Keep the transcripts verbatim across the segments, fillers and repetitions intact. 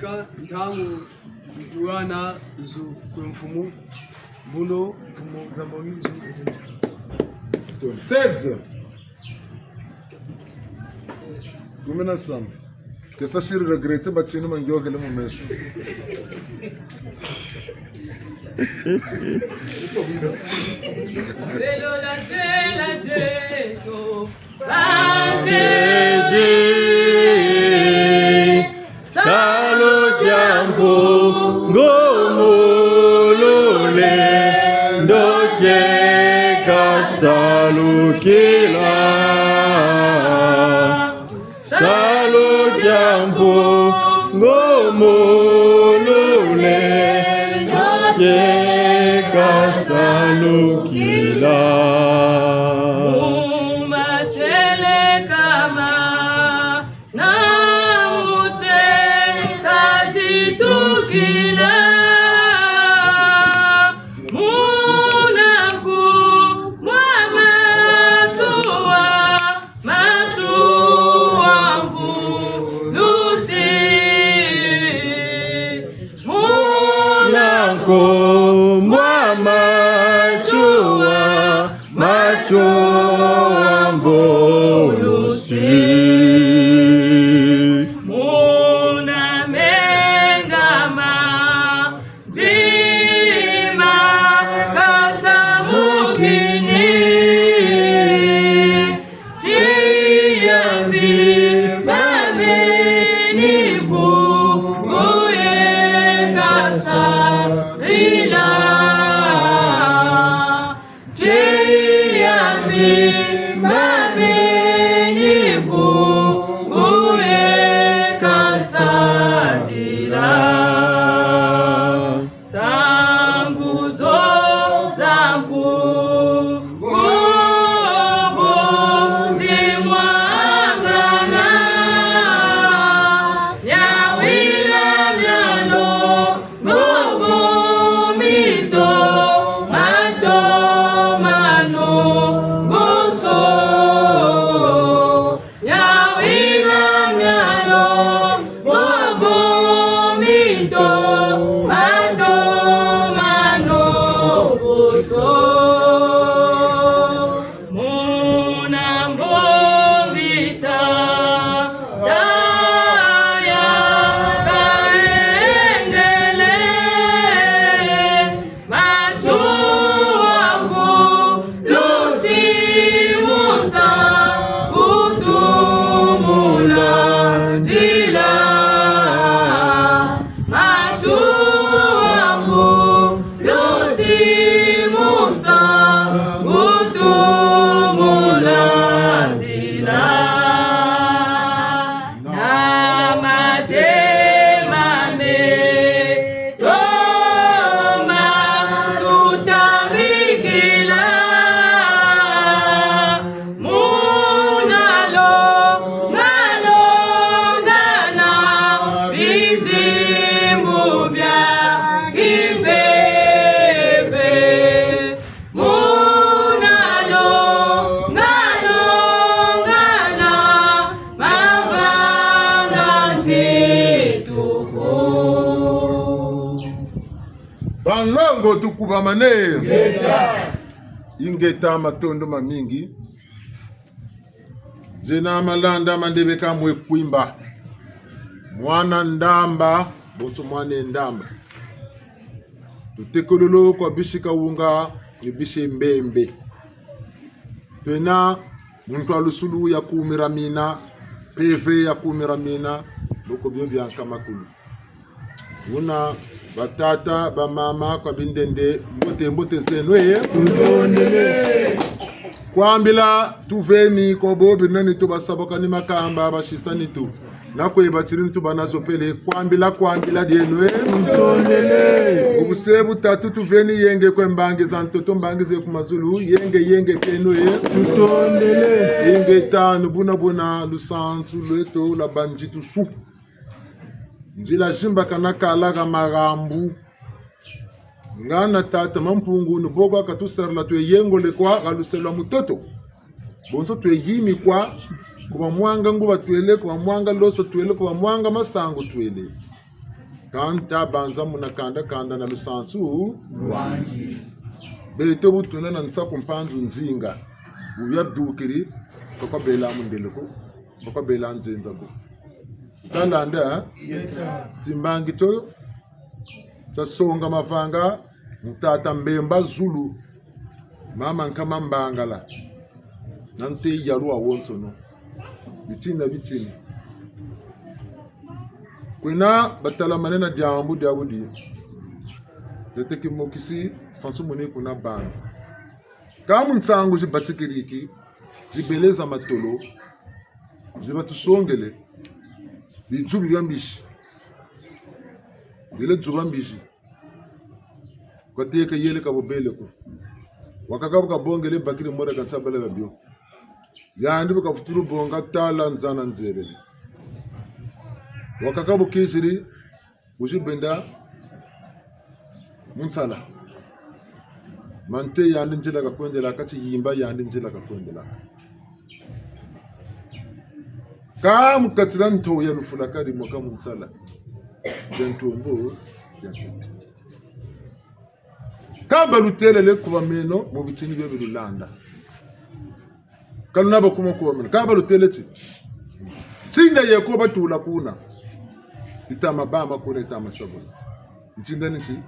Ka ntangu ntuwana zu kwe mfumu, mbuno mfumu za mbongi zu. Seize. Kumi na samba. Kesa siri regretter batini mangiokele mu meso. Velola tela tieto. Bakedi, salu tia Mpungu mu lulendo tie kasalukila. Salu tia Mpungu mu lulendo tie kasalukila. Mu matieleka ma na mu tie katitukila. Muna nkumbu a Matsoua, Matsoua mvulusi. Muna nkumbu a Matsoua, Matsoua mvulusi. Muna menga ma nzima kata mukini, tia mvimba meni Mpungu ye kasalila. Tia mvimba meni Mpungu ye kasalila. Nsangu zo za Mpungu zi mwangana, miawila mialo Mbo bo mito, mato mano bonso. Miawila mialo, mbo bo mito, mato mano bonso. Muna mbongi tata ya bayengele, Matsoua mvulusi mu nsangu tu mu landila. Matsoua mvulusi mu nsangu tu mu landila. Na matema meto ma tutambikila. Muna longa longa na bidimbu bia kimpeve. Muna longa longa na mavanga nzituku. Banlongo, tukubamane. Ingeta. Ingeta, matondo mamingi. Nzena Malanda Mandebeka mwe Kwimba. Mwana Ndamba, bonso mwana Ndamba. Tutekololo kwa bisi Kawunga, ni bisi Mbembe. Twena muntu wa lusulu ya kumira mina, mpeve ya kumira mina, boko bio bia nkama kulu. Buna batata, bamama, kwa bindende, mbote, mbote zeno, eh? Tutondele. Kwambila tuveni kwa bo bina nitu, basabaka ni makamba, basisa nitu. Na kwe batiri nitu bana zo pele, kwambila, kwambila dieno, eh? Tutondele. Mu buse butatu tuveni yenge kwe mbangi za ntoto, mbangi ze ku mazulu, yenge, yenge kieno, eh? Tutondele. Ingeta, nu buna buna lusansu lweto lwa banzitusu. Nzila zimbakana kala ha mahambu. Ngana tata Mampungu, ni bo kwa katusarila twe yengole kwa ha luse lwa mutoto. Bonso twe yimi kwa, ku bamwanga nguba twele, ku bamwanga loso twele, ku bamwanga masangu twele. Kanta banza muna kanda kanda na lusansu lwandi. Beto bu tuna na nsaku mpanzu nzinga. Bu yadukiri, ka kwa bela mundele ko, ka kwa bela nzenza ko. Wuta landa, eh? Timbangi tio tia songa mavanga, mu tata Mbemba Zulu, mama Nkama Mbangala, na nte yalu wawonsono. Bitini na bitini. Kwena batalamane na diambu diawu di. Tete Kimokisi, sansumuni kuna bantu. Ka mu nsangu zi batikiriki, zi bele za matolo, zi batusongele, bidzubi bia mbizi. Bele dzuba mbizi. Kwa teka yele ka bo bele ko. Wakaka bu kabongele bakiri mora ka nsa bala babio. Yandi bu kavutulu bonga tala nzana nzebele. Wakaka bu kiziri, wuzi benda mu nsala. Ma nte yandi nzila kakwendelaka, ti yimba yandi nzila kakwendelaka. Ka mu kati dia nto ya lufula ka dimoka mu nsala. Dia ntombo, dia ntombo. Ka balutelele ku ba meno mu bitini bio bilulanda. Ka luna bakuma ku ba meno. Ka balutele ti. Tinda ye ko batula kuna. Yita mabama kuna, yita masabuna. Ntinda ni ti.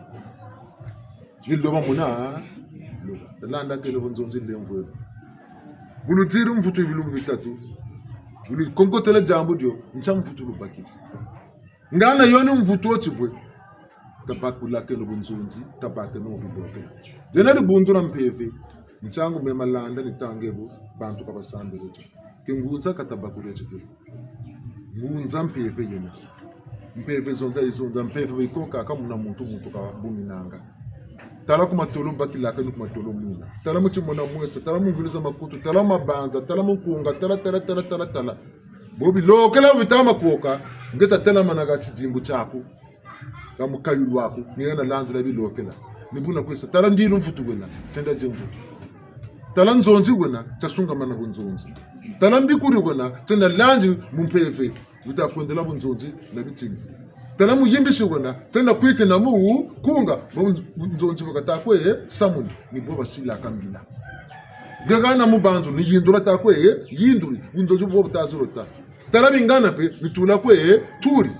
Ni loba muna. Loba. Landa kele bunzonzi lemvwele. Bu ludiri mvutu bilumbu bitatu. Bu lukonkotele diambu dio. Ntia mvutu lubakiri. Ngana yo ni mvutu wo ti bwe. Tabakulakeno bunzonzi, tabakeno mu bilokela. Zena dibundu dia mpeve, ntiangu me malanda ni tange bu, bantu ka basambiri ko. Kingunza ka tabakule ti bwe. Ngunza mpeve yena. Mpeve zonza yizonza, mpeve yikokaka muna muntu, muntu kabuminanga. Tala ku matolo bakilaka ni ku matolo mwina. Tala mu timona meso, tala mu mvuluza makutu, tala mu mabanza, tala mu nkunga, tala, tala, tala, tala, tala. Bo bilokela bita makoka, nge ta telamana ha tidimbu tiaku, ha mukayulu aku, nge na lanzila bilokela. Ni buna kwe sa, tala ndilu mvutu wena, tienda die mvutu. Tala nzonzi wena, tia sungamana bunzonzi. Tala mbikuri wena, tienda lanzi mu mpeve, wuta kwendela bunzonzi na bitini. Tala muyimbisi wena, tienda kwikina mu nkunga, bu nzonzi bu kata kwe samuni, ni bo basilaka mbila. Nge hana mu banzu, ni yindula ta kwe yinduli, bunzonzi bu bo buta zolo ta. Tala bingana mpe, ni tula kwe turi.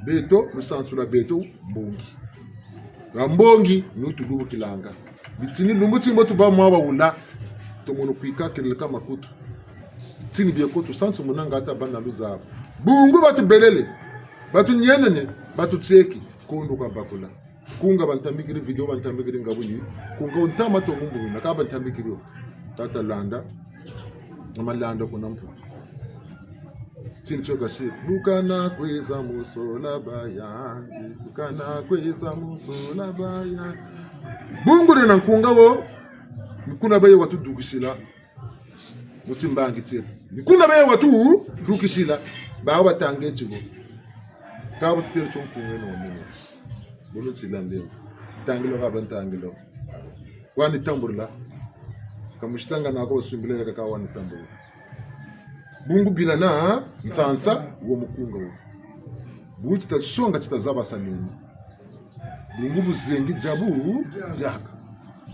Beto, lusansu lwa beto, mbongi. Lwa mbongi, ni wu tulubukilanga. Bitini lumbu ti mbo tubâ mwa bawula, tomono kwika keleka makutu. Tini bie ko tusansumunanga ata bana luzabu. Bungu batubelele, batunyenene, batutieki, kondo kwa bakula. Nkunga bantambikiri, vidéo bantambikiri nga bu yi. Nkunga wo ntama to mu mbu wuna, ka bantambikiri wo. Tata landa. Mama landa kuna mpu. Tini tio kasi. Bukana kwiza mu sola bayandi. Bukana kwiza mu sola bayandi. Bungu dina nkunga wo. Ni kuna baye watudukisila. Mu timbangi tieto. Ni kuna baye watudukisila. Bawu batangeti bo. Ka bu tutêle tio nkunga no mene. Bulu ntila ndembo. Ntangilo ka ba ntangilo. Wani tambulila. Ka musitanga nako basumbila ya kaka wani tambulila. Bungu bila na nsansa wo mukunga wo. Bu tita songa tita zaba sa nini. Bungu buzengi diabu diaka.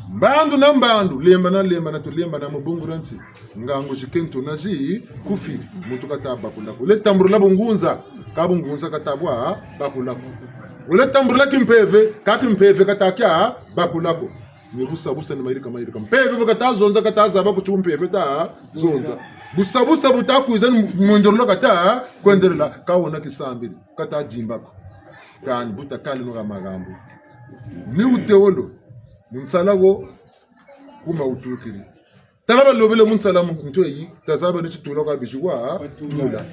Mbandu na mbandu, lembana, lembana, tulembana mu bungu dia nti. Ngangu zikento na zikufiri, muntu kata bakula ko. Wele tambulila bungunza, ka bungunza kata bwa bakula ko. Wele tambulila kimpeve, ka kimpeve kata kia bakula ko. Ni busa busa ni mayirika mayirika. Mpeve bu kata zonza, kata zaba ku ti mpeve ta zonza. Busa busa bu ta kwiza ni mwendolo kata kwendelela, ka wona kisambiri, kata dimba ko. Kani bu ta kali no ka magambu. Ni wutewolo, mu nsala wo, kuma wutukiri. Tala balobele mu nsala mu nto yi, ta zaba ni ti tula kwa bizi wa tula.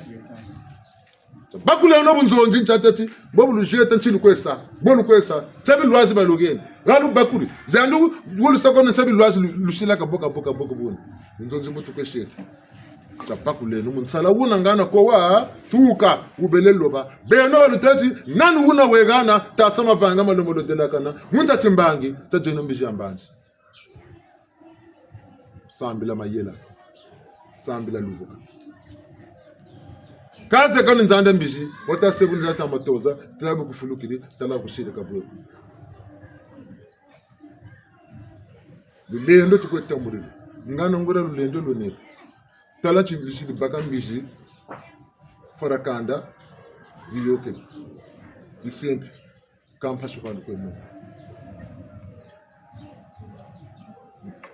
Bakuleno bunzonzi ntia tâ ti, bo bu luzieta nti lukwe sa, bo lukwe sa, ntia bilwazi balukene. Ha lubakuri, zandi wo lusa ko na ntia bilwazi lu-, lusila ka bo ka bo ka bo ka buna. Bunzonzi bu tukwe zieta. Tabakuleno, mu nsala wuna ngana ko watuka, wubele loba. Beno balutâ ti, nani wuna wegana, ta sa mavanga malomolo delakana, mu nta timbangi, ta zeno mbizi ya mbanzi. Sambila mayela. Sambila lubuka. Kaze kani nzanda mbizi, wata sebu nzata matoza, tala bu kufulukiri, tala kusiri kabwe. Lulendo tukwe tambulila. Ngano ngura lulendo lweneke. Tala timbizi dibaka mbizi, farakanda, diyokele. Disempe. Ka mpasi kwa lukwe mo.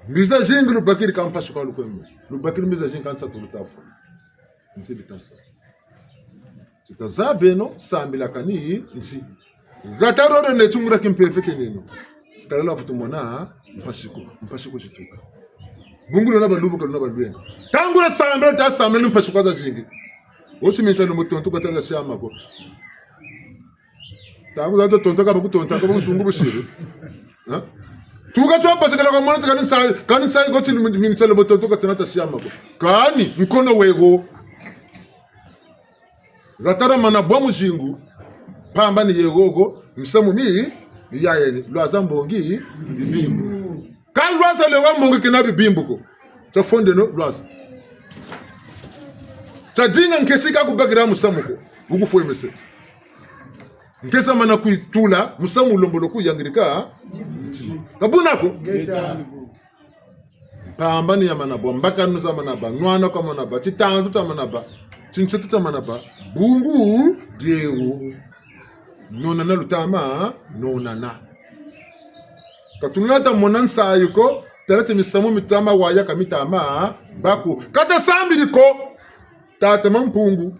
Mbiza zingi lubakiri ka mpasi kwa lukwe mo. Lubakiri mbiza zingi ka nsatu lutafu. Nti bitasa. Tita zabeno, sambila kani, nti. Gata roro ne tungura kimpeve keneno. Kala la vutu mona, mpasi ko, mpasi ko tituka. Bungu lona balubu ka lona balwenga. Tangura sambila, ta sambila ni mpasi kwa zazingi. Osi mincha lo mutonto kwa tala siama ko. Ntangu za tontoka bakutontoka, bakusungu busiri. Ha? Tuka twa pasekela kwa mwana kani nsayi, kani nsayi ko tini mini tele botontoka tena ta siama ko. Kani, nkono wego. Gatara mana bwa muzingu, mpamba ni yegogo, misamu mi, mi yayeni, lwaza mbongi, bibimbu. Ka lwaza lewa mbongi kena bibimbu ko. Tia fondeno lwaza. Tia dinga nkesi ka kubakira musamu ko. Wukufwemese. Nkesi mana kuyitula, musamu wulombolo kuyangirika. Nti. Ka buna ko? Ngeta. Mpamba ni ya mana bwa, mbakanu za mana bwa, nwana kwa mana bwa, titantu tia mana bwa, tintsete tia mana bwa, bungu dieu. Nonana lutama, nonana. Ka tunata mona nsayi ko, tala ti misamu mitama waya ka mitama, bako. Ka ta sambiri ko, tata Mampungu.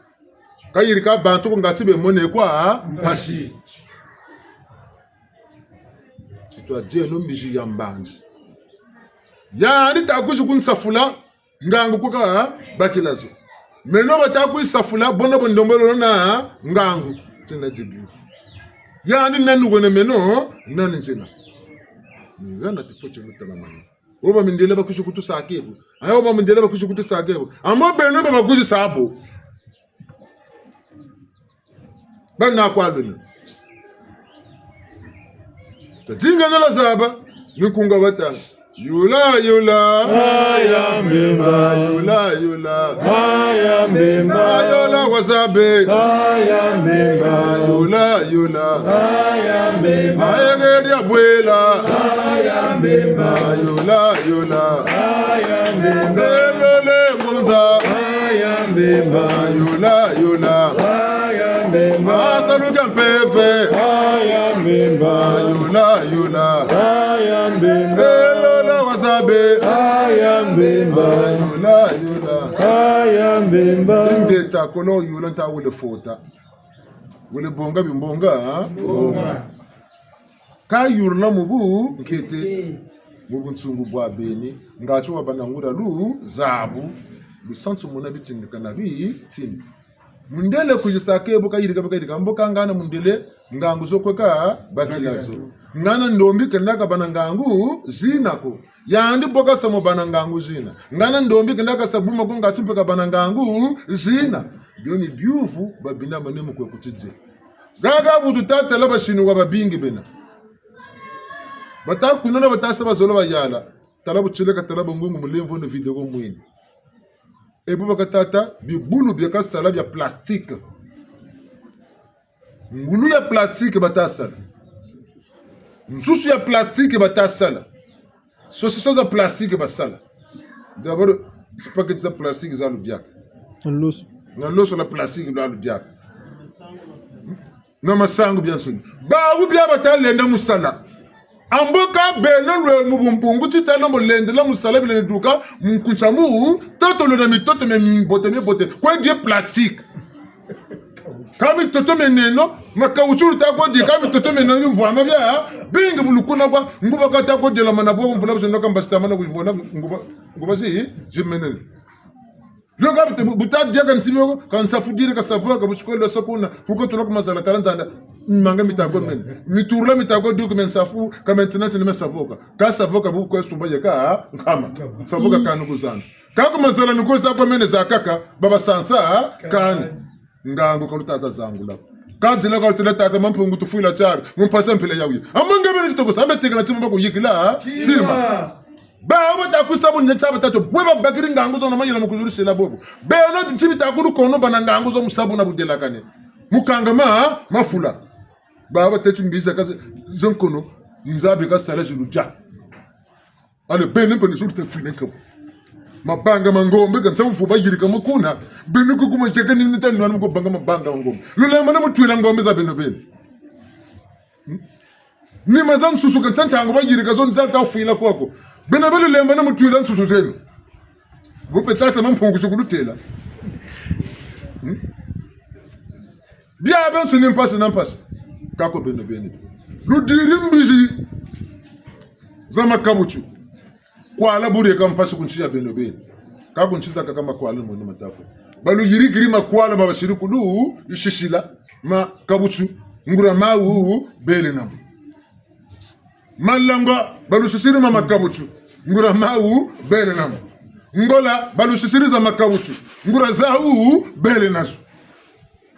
Kayirika bantu ko ngati bemone kwa mpasi. Titwa dieno mbizi ya mbanzi. Yandi ta kwizi kunsafula, ngangu ko kabakila zo. Meno bata kwisafula, bona bo ndombolo na ngangu. Tina dibifu. Yandi nani wene meno, nani nzina. Ngana tifo tieno tala mano. Wo bamindele bakwizi kutusakebo. Ayo wo bamindele bakwizi kutusakebo. Ambo beno ba bakwizi sabo. Bana kwa luna. Tadinga na la zaba, mikunga batanga. Yula, yula. Aya mbemba. Yula, yula. Aya mbemba. Ayola wazabe. Aya mbemba. Yula, yula. Aya mbemba. Aya geria bwela. Aya mbemba. Yula, yula. Aya mbemba. Lele ngunza. Aya mbemba. Yula, yula. Aya mbemba. Masalu kia mpeve. Aya mbemba. Yula, yula. Aya mbemba. Lele wazabe. Aya mbemba. Yula, yula. Aya mbemba. Ingeta kolo yula nta wele fota. Wele bonga bimbonga, ha? Bonga. Kayurula mu bunkete, mu bunsungu bwa beni, ngati wabâ na nguria luzabu, lusansu muna bitindika na bitindi. Mundele kwizi sakebo kayirika, kayirika, mbo ka ngana mundele, ngangu zo kwe kabakila zo. Ngana ndombi kena kabâ na ngangu zina ko. Yandi bo kasa mo bâ na ngangu zina. Ngana ndombi kena kasa buma ko ngati mpe kabâ na ngangu zina. Bio ni biuvu babina bane mu kwe kutidi. Gaga bu tuta tala basini wa babingi bena. Bata kunana bata sa bazolo bayala. Tala bu tieleka tala bungungu mulemvo ne vidéo mwini. E bu bakatâ bibulu bia kasala bia plastique. Ngulu ya plastique bata sala. Nsusu ya plastique bata sala. Saucisson za plastique basala. D'abord, spaghetti za plastique za ludiaka. Na loso. Na loso la plastique lwa ludiaka. Na masangu biansoni. Bawu bia bata lenda mu sala. Ambo ka beno lwe mu bumpungu ti tala mbo lendela mu sala bilendi duka, mu nkunsa mu, toto lwe na mitoto mia mimbote, mimbote. Kwe die plastique. Ka mitoto mieneno, ma caoutchouc luta ko dia, ka mitoto mieneno mvwama bia, bingi bu lukuna kwa, nguba kata ko dia la mana bo, mvula bu zonaka mbasi ta mana kuyibona, nguba, nguba zi, zimenene. Lio ka bite, bu-, buta dia ka nsi bio, ka nsafu diri ka savoka, bu sikolo sa kuna, kuko tula ku mazala tala nzanda, manga mita ko mene. Miturula mita ko duku mene nsafu, ka mene tina tina mene savoka. Ka savoka bu ko sumba ye ka, nkama. Savoka kanu ku zanda. Ka ku mazala ni ko za ko mene zakaka, baba sansa, kani. Ngangu ka luta za zangula. Ka nzila ka lutila tata Mampungu tufwila tiari, mu mpasi mpila ya wuyi. Ambo nge beni titoko, sambe teka na tima ba kuyikila, tima. Bawu bata ku sa bu ni tia batatu, bwe babakiri ngangu zo na mayela mu kuzurisila bobo. Beno nti bita ku lukono bâ na ngangu zo mu sa bu na budelakane. Mu kanga ma, mafula. Bawu bateti mbiza ka ze, ze nkono, Nzambi kasala zulu dia. Ale beno mpe ni zulu tafwila nkabu. Mabanga ma ngombe ka nsa mvu bayirika mo kuna. Beno ku kuma tieka ni nita nwana mu kubanga mabanga ma ngombe. Lulembo na mutwila ngombe za beno beno. Hmm? Ni ma za nsusu ka nsa ntangu bayirika zo ni za tafwila kwako. Beno beno lulembo na mutwila nsusu zeno. Bo mpe tata Mampungu zi kulutêla. Hmm? Biabiansoni mpasi na mpasi. Kâ ko beno beni. Ludiri mbizi za makabutu. Kwala buri ka mpasi ku nsi ya beno beni. Kâ ku nsi zakaka makwala mono mata ko. Baluyirikiri makwala ma basiri kulu, yisisila, makabutu, nguria mawu, bele na mo. Malangwa, balusisiri ma makabutu, nguria mawu, bele na mo. Ngola, balusisiri za makabutu, nguria zawu, bele na zo.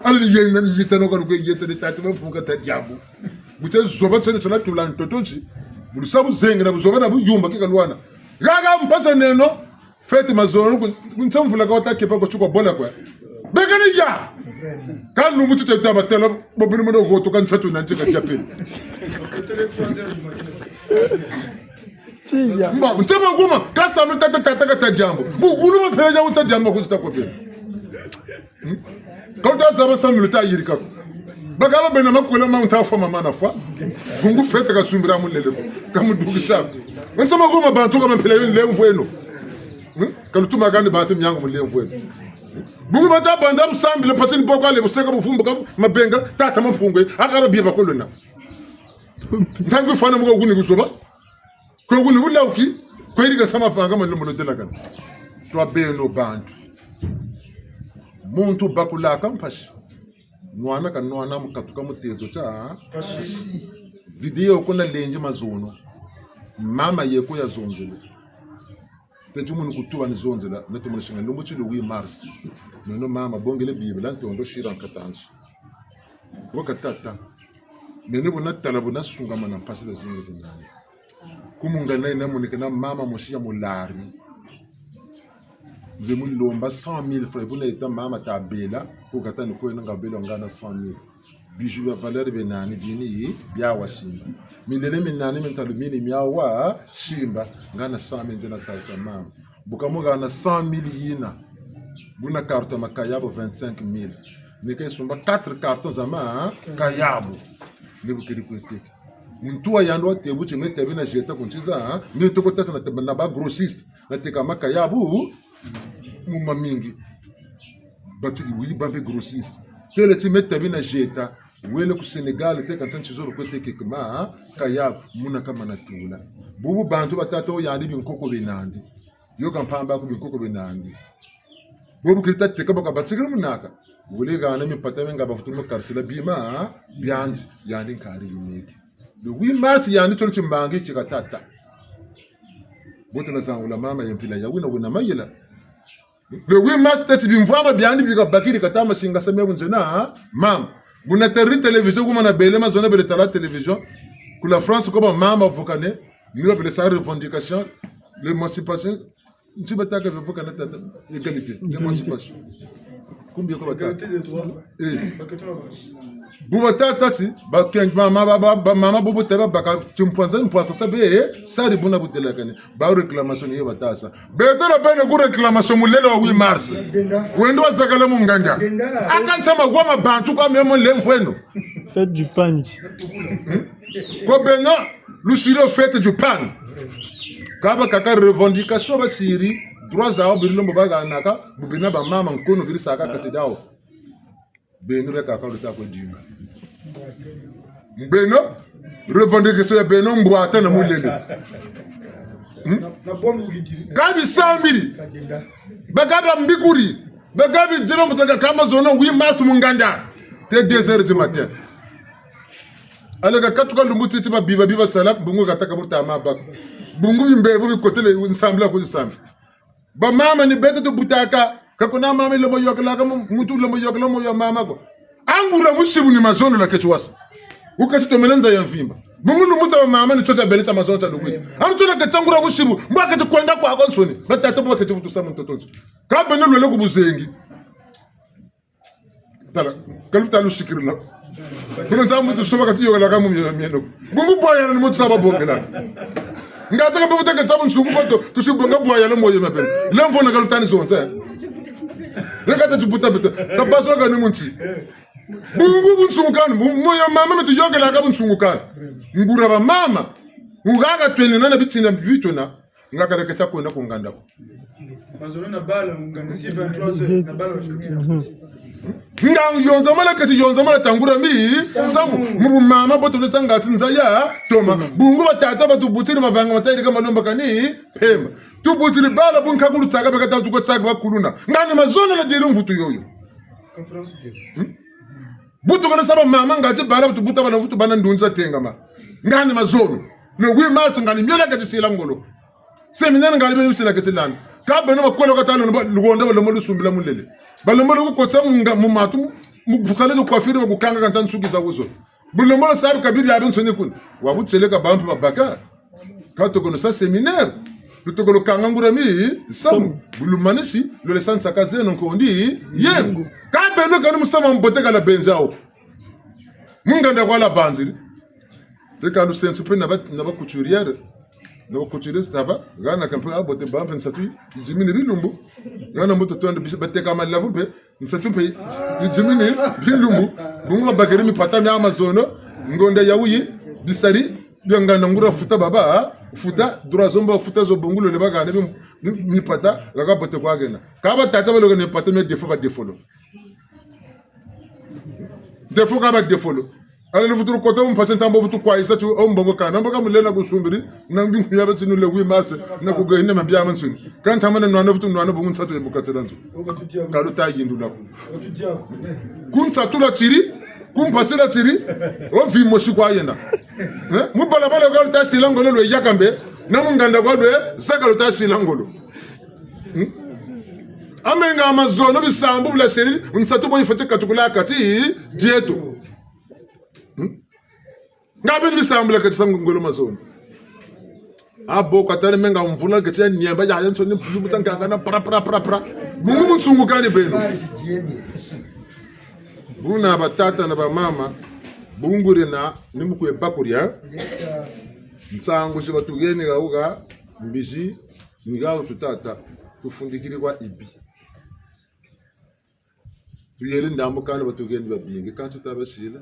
Ale ni yenda ni yita no ka lukwe yita ni tata Mampungu kata diambu. Bute zoba tsene tsola tula ntoto nsi. Bulu sa buzengi na buzoba na buyumba ke kalwana. Haha mpasi neno. Fête mazono ku, ku nsa mvula ka wata kepa ko tsuko bola kwa. Beka ni ya. Ka lumbu tute ta batela bo bini mono hoto ka nsatu na ntika diape. Tiya. Mba, nsema kuma, ka samu tata tata kata diambu. Bukulu ma pele ya uta diambu ku zita ko beni. Hmm? Ka wuta zaba samu luta yirika ko. Bakaka bena makwela ma wuta fwa mama na fwa. Bungu fête kasumbira mulele ko. Kamudukisa ko. Nsema kuma bantu ka ma mpila yo nlemvo eno. Hmm? Ka lutuma kani bantu miangu mulele mvwele. Bungu bata banza lusambila mpasi ni boko ale buseka buvumbuka mabenga tata Mampungu. Aka ba biba kolona. Ntangu fwana muko kuni buzoba. Kwe kuni bulauki. Kwe yirika sama vanga ma lumbu ludelakana. Twa beno bantu. Muntu bakulaka mpasi. Nwana ka nwana mu katuka mu tezo tia. Vidéo ko na lendi mazono. Mama yeko ya zonzele. Teti munu kutuba ni zonzela, na tumoni singa lumbu ti le huit mars. Meno mama, bongele Bibila, ntondo sira nkatandi. Waka tata. Meno bu natala, bu nasungamana mpasi zazingi zinani. Ku mungana yina monikana mama mosi ya mulari. Mbe mulomba cent mille francs, bu nayita mama tabela, ku kata ni kweno nga bela nga na cent mille. Bijoux bia valeur bie nani bini bia wasimba. Milele mi nani mi ntalu mini mia wasimba. Nga na cent mille nzena salisa mama. Bu kamuhana cent mille yina. Buna carton makayabu vingt-cinq mille. Ni ke sumba quatre cartons za makayabu. Ni bu keri kwe teke. Muntu wa yandi wa tebu ti me tebi na zeta ku nsi za, ni toko tasa na teba na ba grossiste. Na teka makayabu, mu mamingi. Batiki wi bambe grossiste. Tele ti me tabi na zeta, wele ku Sénégal, teka nsa nsi zolo kwe teke kema, kaya, muna kamana tula. Bubu bantu batata wo yandi binkoko bie nandi. Yo ka mpamba ko binkoko bie nandi. Bobu kita teka baka batikiri munaka. Wele hana mimpata mi nga bavutu mu karisila bima, biandi, yandi nkari yineke. Le huit mars yandi tsono timbangi tika tata. Bote na zangula mama ye mpila ya wina wina mayela. Le huit mars teti bimvwama biandi bika bakiri kata masinga sa mia bunzena, ha? Mama. Buna teri télévision kuma na bele mazono bele tala télévision. Ku la France ko ba mama vukane, ni ba bele sa revendication, l'émancipation. Nti bataka bevukana tata, égalité, l'émancipation. Combien ko bataka? Égalité des droits. Eh. Bu batata ti, ba kengi, ba mama, ba, ba, ba mama bubu taba baka, timpwanza, mpwanza sa be, eh, sari buna budelakane. Ba réclamation ni yo batasa. Beto na beno ku réclamation mulele wa huit mars. Wendo wazakala mu nganda. Aka nsama wa ma bantu kwa memo lemvweno. Fête du panzi. Ko beno, lusiri fête du pan. Ka bakaka revendication basiri, droit zawu beri lombo bahanaka, bu bena ba mama nkono beri saka kati dawu. Beno bakaka luta kwe dinga. Beno, revendication ya beno mbwata na mulele. Hmm? Ka bisambiri. Baka bambikuri. Baka bidieno mutaka kama zono huit mars mu nganda. Te deux heures du matin. Ale ka katuka lumbu titi ba biba biba sala, bungu kataka buta ma bako. Bungu bimbevo bikotele nsambila ku nsambila. Ba mama ni beto tubutaka, ka kuna mama ilomo yokelaka, mu-, muntu ilomo yokela mo ya mama ko. Angula musibu ni mazono la kechuwasa. Wuketi tomene nza ya mvimba. Bungu lumbu tia bamama ni tio tia bele tia mazono tia lukwiri. Anu tio na keti ngura busibu. Mbo keti kwenda kwakwansoni. Batata mbo keti vutusa mu ntoto nzo. Ka beno lwele ku buzengi. Tala, ka luta lusikirila. Kuna nta muntu soba kati yôkela ka mu mie-, mieno. Bungu bwayala ni muntu sa babongela. Nga tâka mbo buta keti bunsungu bato, tusi bonga bwayala moyo mapele. Lemvo na ka luta ni zonza. Leka ta tibuta beta. Tabaso ka ni muntu. Bungu bunsungu kani, mu-, moyo mama metu yôkela ka bunsungu kani. Ngura bamama. Ngaka twene na na bitina bitona. Nga kala keti kwenda ku nganda ko. Mazono na bala mu nganda, si vingt-trois heures, na bala. Nga yonza mala keti yonza mala tangura mi, samu, mu bumama bo tole sanga ti nza ya toma. Bungu batata batubutiri mavanga matayirika malomba kani, mpemba. Tubutiri bala bu nkakulu tsaka beka tatu ko tsaka bakuluna. Nga ni mazono na diri mvutu yoyo. Conférence de. Hmm? Bu tuka na sa bamama nga ti bala butubuta bana vutu bana ndunzi tengama. Nga ni mazono. Le huit mars nga ni miela keti sila ngolo. Séminaire nga ni beno sila keti landa. Ka beno bakolo kata lo ba lugonda balombo lusumbila mulele. Balombo lukukotsa mu nga-, mu matu mu, mu salon de coiffure bakukanga kanta nsuki za wuzo. Bulombo lo sabi kabiri ya bensoni kuna. Wa butieleka bampe babaka. Ka tukono sa séminaire. Lutokolo kanga ngura mi, samu. Bulumanisi, lole sa nsaka zeno nkondi, yengo. Ka beno kani musamu wa mbote ka lwa benza wo. Mu nganda kwa lwabanziri. Teka lusensu mpe na ba, na ba couturière. Na ba couturière ça va. Hana kampe abote bampe nsatu, yidimini bilumbu. Hana mbutu twende bisi bateka malavu mpe. Nsatu mpe, yidimini, bilumbu, bungu babakiri mipata mia mazono, ngonda ya wuyi, bisari, bia nganda ngura futa baba, futa, droit zo mba futa zo bungu lole bakane, mi-, mi-, mipata, kaka bote kwa kena. Ka batata baloka ni mipata mia défaut ba défaut lo. Défaut ka ba défaut lo. Ala ni vutu kota mu mpasi ntambo vutu kwa yisa ti, o mbongo kana, mbo ka mulena kusumbiri, na mbingu ya bati nule huit mars, na kugene mabia mansoni. Ka ntama na nwana vutu nwana bungu nsatu ye bukatela nzo. Ka luta yindula ko. Ku nsatu lwatiri, ku mpasi lwatiri, o mvi mosi kwa yena. Eh? Mu balabala kwa luta sila ngolo lwe yaka mbe, na mu nganda kwa lwe, zaka luta sila ngolo. Hmm? Amenga mazono bisambu bula seri, nsatu bo yifweti katukula kati, dieto. Hmm? Nga beno bisambula keti sa ngolo mazono. Abo katale menga mvula keti ya niamba ya yansoni mpulu buta nkangana pra, pra, pra, pra. Bungu bunsungu kani beno. Buna batata na bamama, bungu rena ni mu kwe bakuria. Nsangu zi batuheni ha wuha, mbizi, ni ha wu tutata, tufundikiri kwa ibi. Tuyele ndambu kani batuheni babingi, kansi tabasila.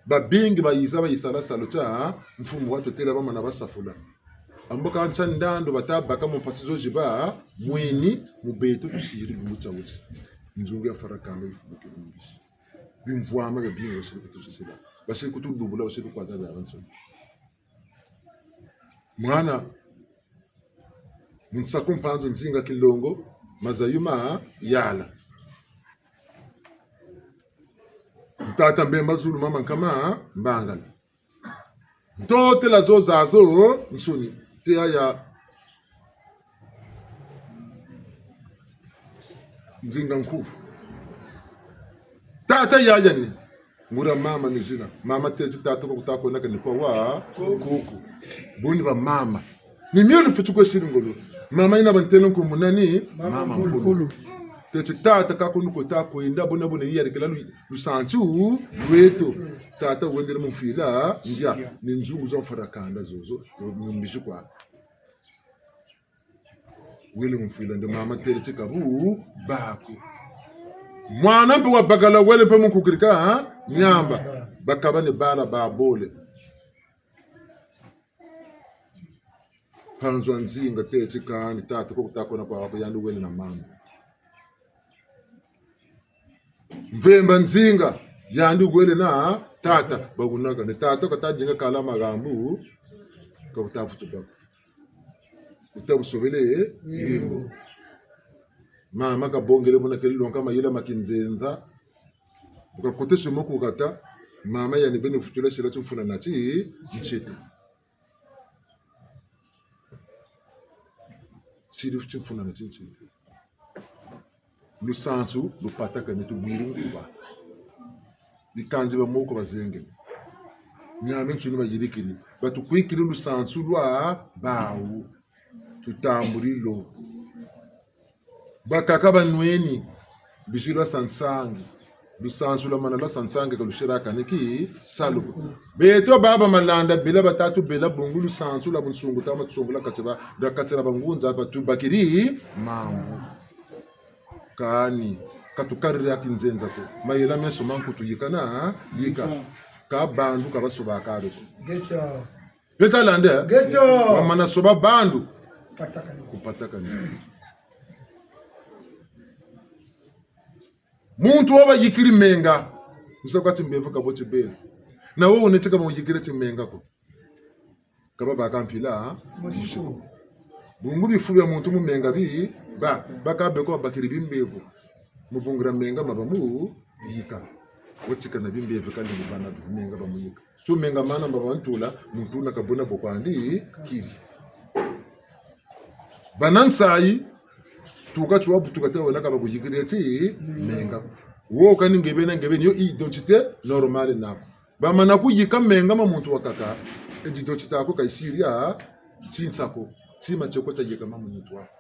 Babingi bayiza bayisala salu tia mfumu watutela bamana basafula. Ambo kansi ndandu batabaka mu mpasi zo ziba, mwini, mu beto tusiri lumbu tia wuti. Nzungu ya farakana yifubukiri mu mbizi. Bimvwama bia bingi basiri kutusisila. Basiri kutulubula, basiri kukwata bia bansoni. Mwana, Nsaku Mpanzu Nzinga Kilongo, mazayu ma yala. Ntata Mbemba Zulu, mama Nkama Mbangala. Ntotela zo zazo nsoni. Te yaya Nzinga Nkuwu. Tata yaya ni. Nguria mama ni zina. Mama teti tata kwa kuta kwena kani kwa wa kuku. Buni bamama. Ni mio lufweti kwe siri ngolo. Mama yina bantele nkumbu nani? Mama Nkulu. Teti tata ka kunu kota kwenda bona bona yiyarikila lu-, lusansu lweto. Tata wendele mu mfwila, ndia, ni nzungu zo mfarakanda zozo, mu mbizi kwa. Wele mu mfwila nde mama tele ti kabu baku. Mwana mpe wabakala wele mpe mu kukirika, ha? Niamba. Bakaba ni bala babole. Mpanzu a Nzinga teti kani tata ko kuta kwena kwa wapo yandi wele na mama. Mvemba Nzinga, yandi wele na tata, bakunaka, ni tata kata dinga kala mahambu, ka kuta vutu bako. Kuta busobele, eh? Yebo. Mama kabongele buna kele lonka mayela ma kinzenza. Bu kakotese mo ku kata, mama yandi beni vutula sila timfuna na ti, ntsete. Siri timfuna na ti, ntsete. Lusansu lupatakane, tubwiri nkuba. Bikanzi bia moko bazengele. Miamiansoni bayirikiri. Batukwikiri lusansu lwa bawu. Tutambuli lo. Bakaka banweni, bizi lwa sa nsangi. Lusansu lwamana lwa sa nsangi ka lusiri kani tisalu ko. Beto baba Malanda bela batatu bela bungu lusansu lwa bunsungu tama tusungula kati ba, lwa kati lwa bangunza batubakiri mambu. Kani, ka tukariri ya kinzenza ko. Mayela meso ma nkutu yika na, yika. Ka bandu ka basoba kari ko. Ngeta. Beta landa. Ngeta. Wamana soba bandu. Patakani. Kupatakani. Muntu wo bayikiri menga. Musa kwa timbevo ka bo tibela. Na wo wuneti ka bo yikiri timenga ko. Ka babaka mpila, ha? Musiku. Bungu bifu bia muntu mu menga bi, ba, baka beko babakiri bimbevo. Mu bungu dia menga ma bamuyika. Wo tika na bimbevo kani mu bana bi, menga bamuyika. Tio menga mana mba bantula, muntu wuna kabona bo kwandi, kiri. Bana nsayi, tuka tiwa butuka te wena ka bakuyikiri ti, menga. Wo kani nge beni, nge beni, yo identité normale naku. Bamana kuyika menga ma muntu wakaka, e didoti taku ka yisiri ya tinsa ko, tima tieko tiayikama mu nitu waku.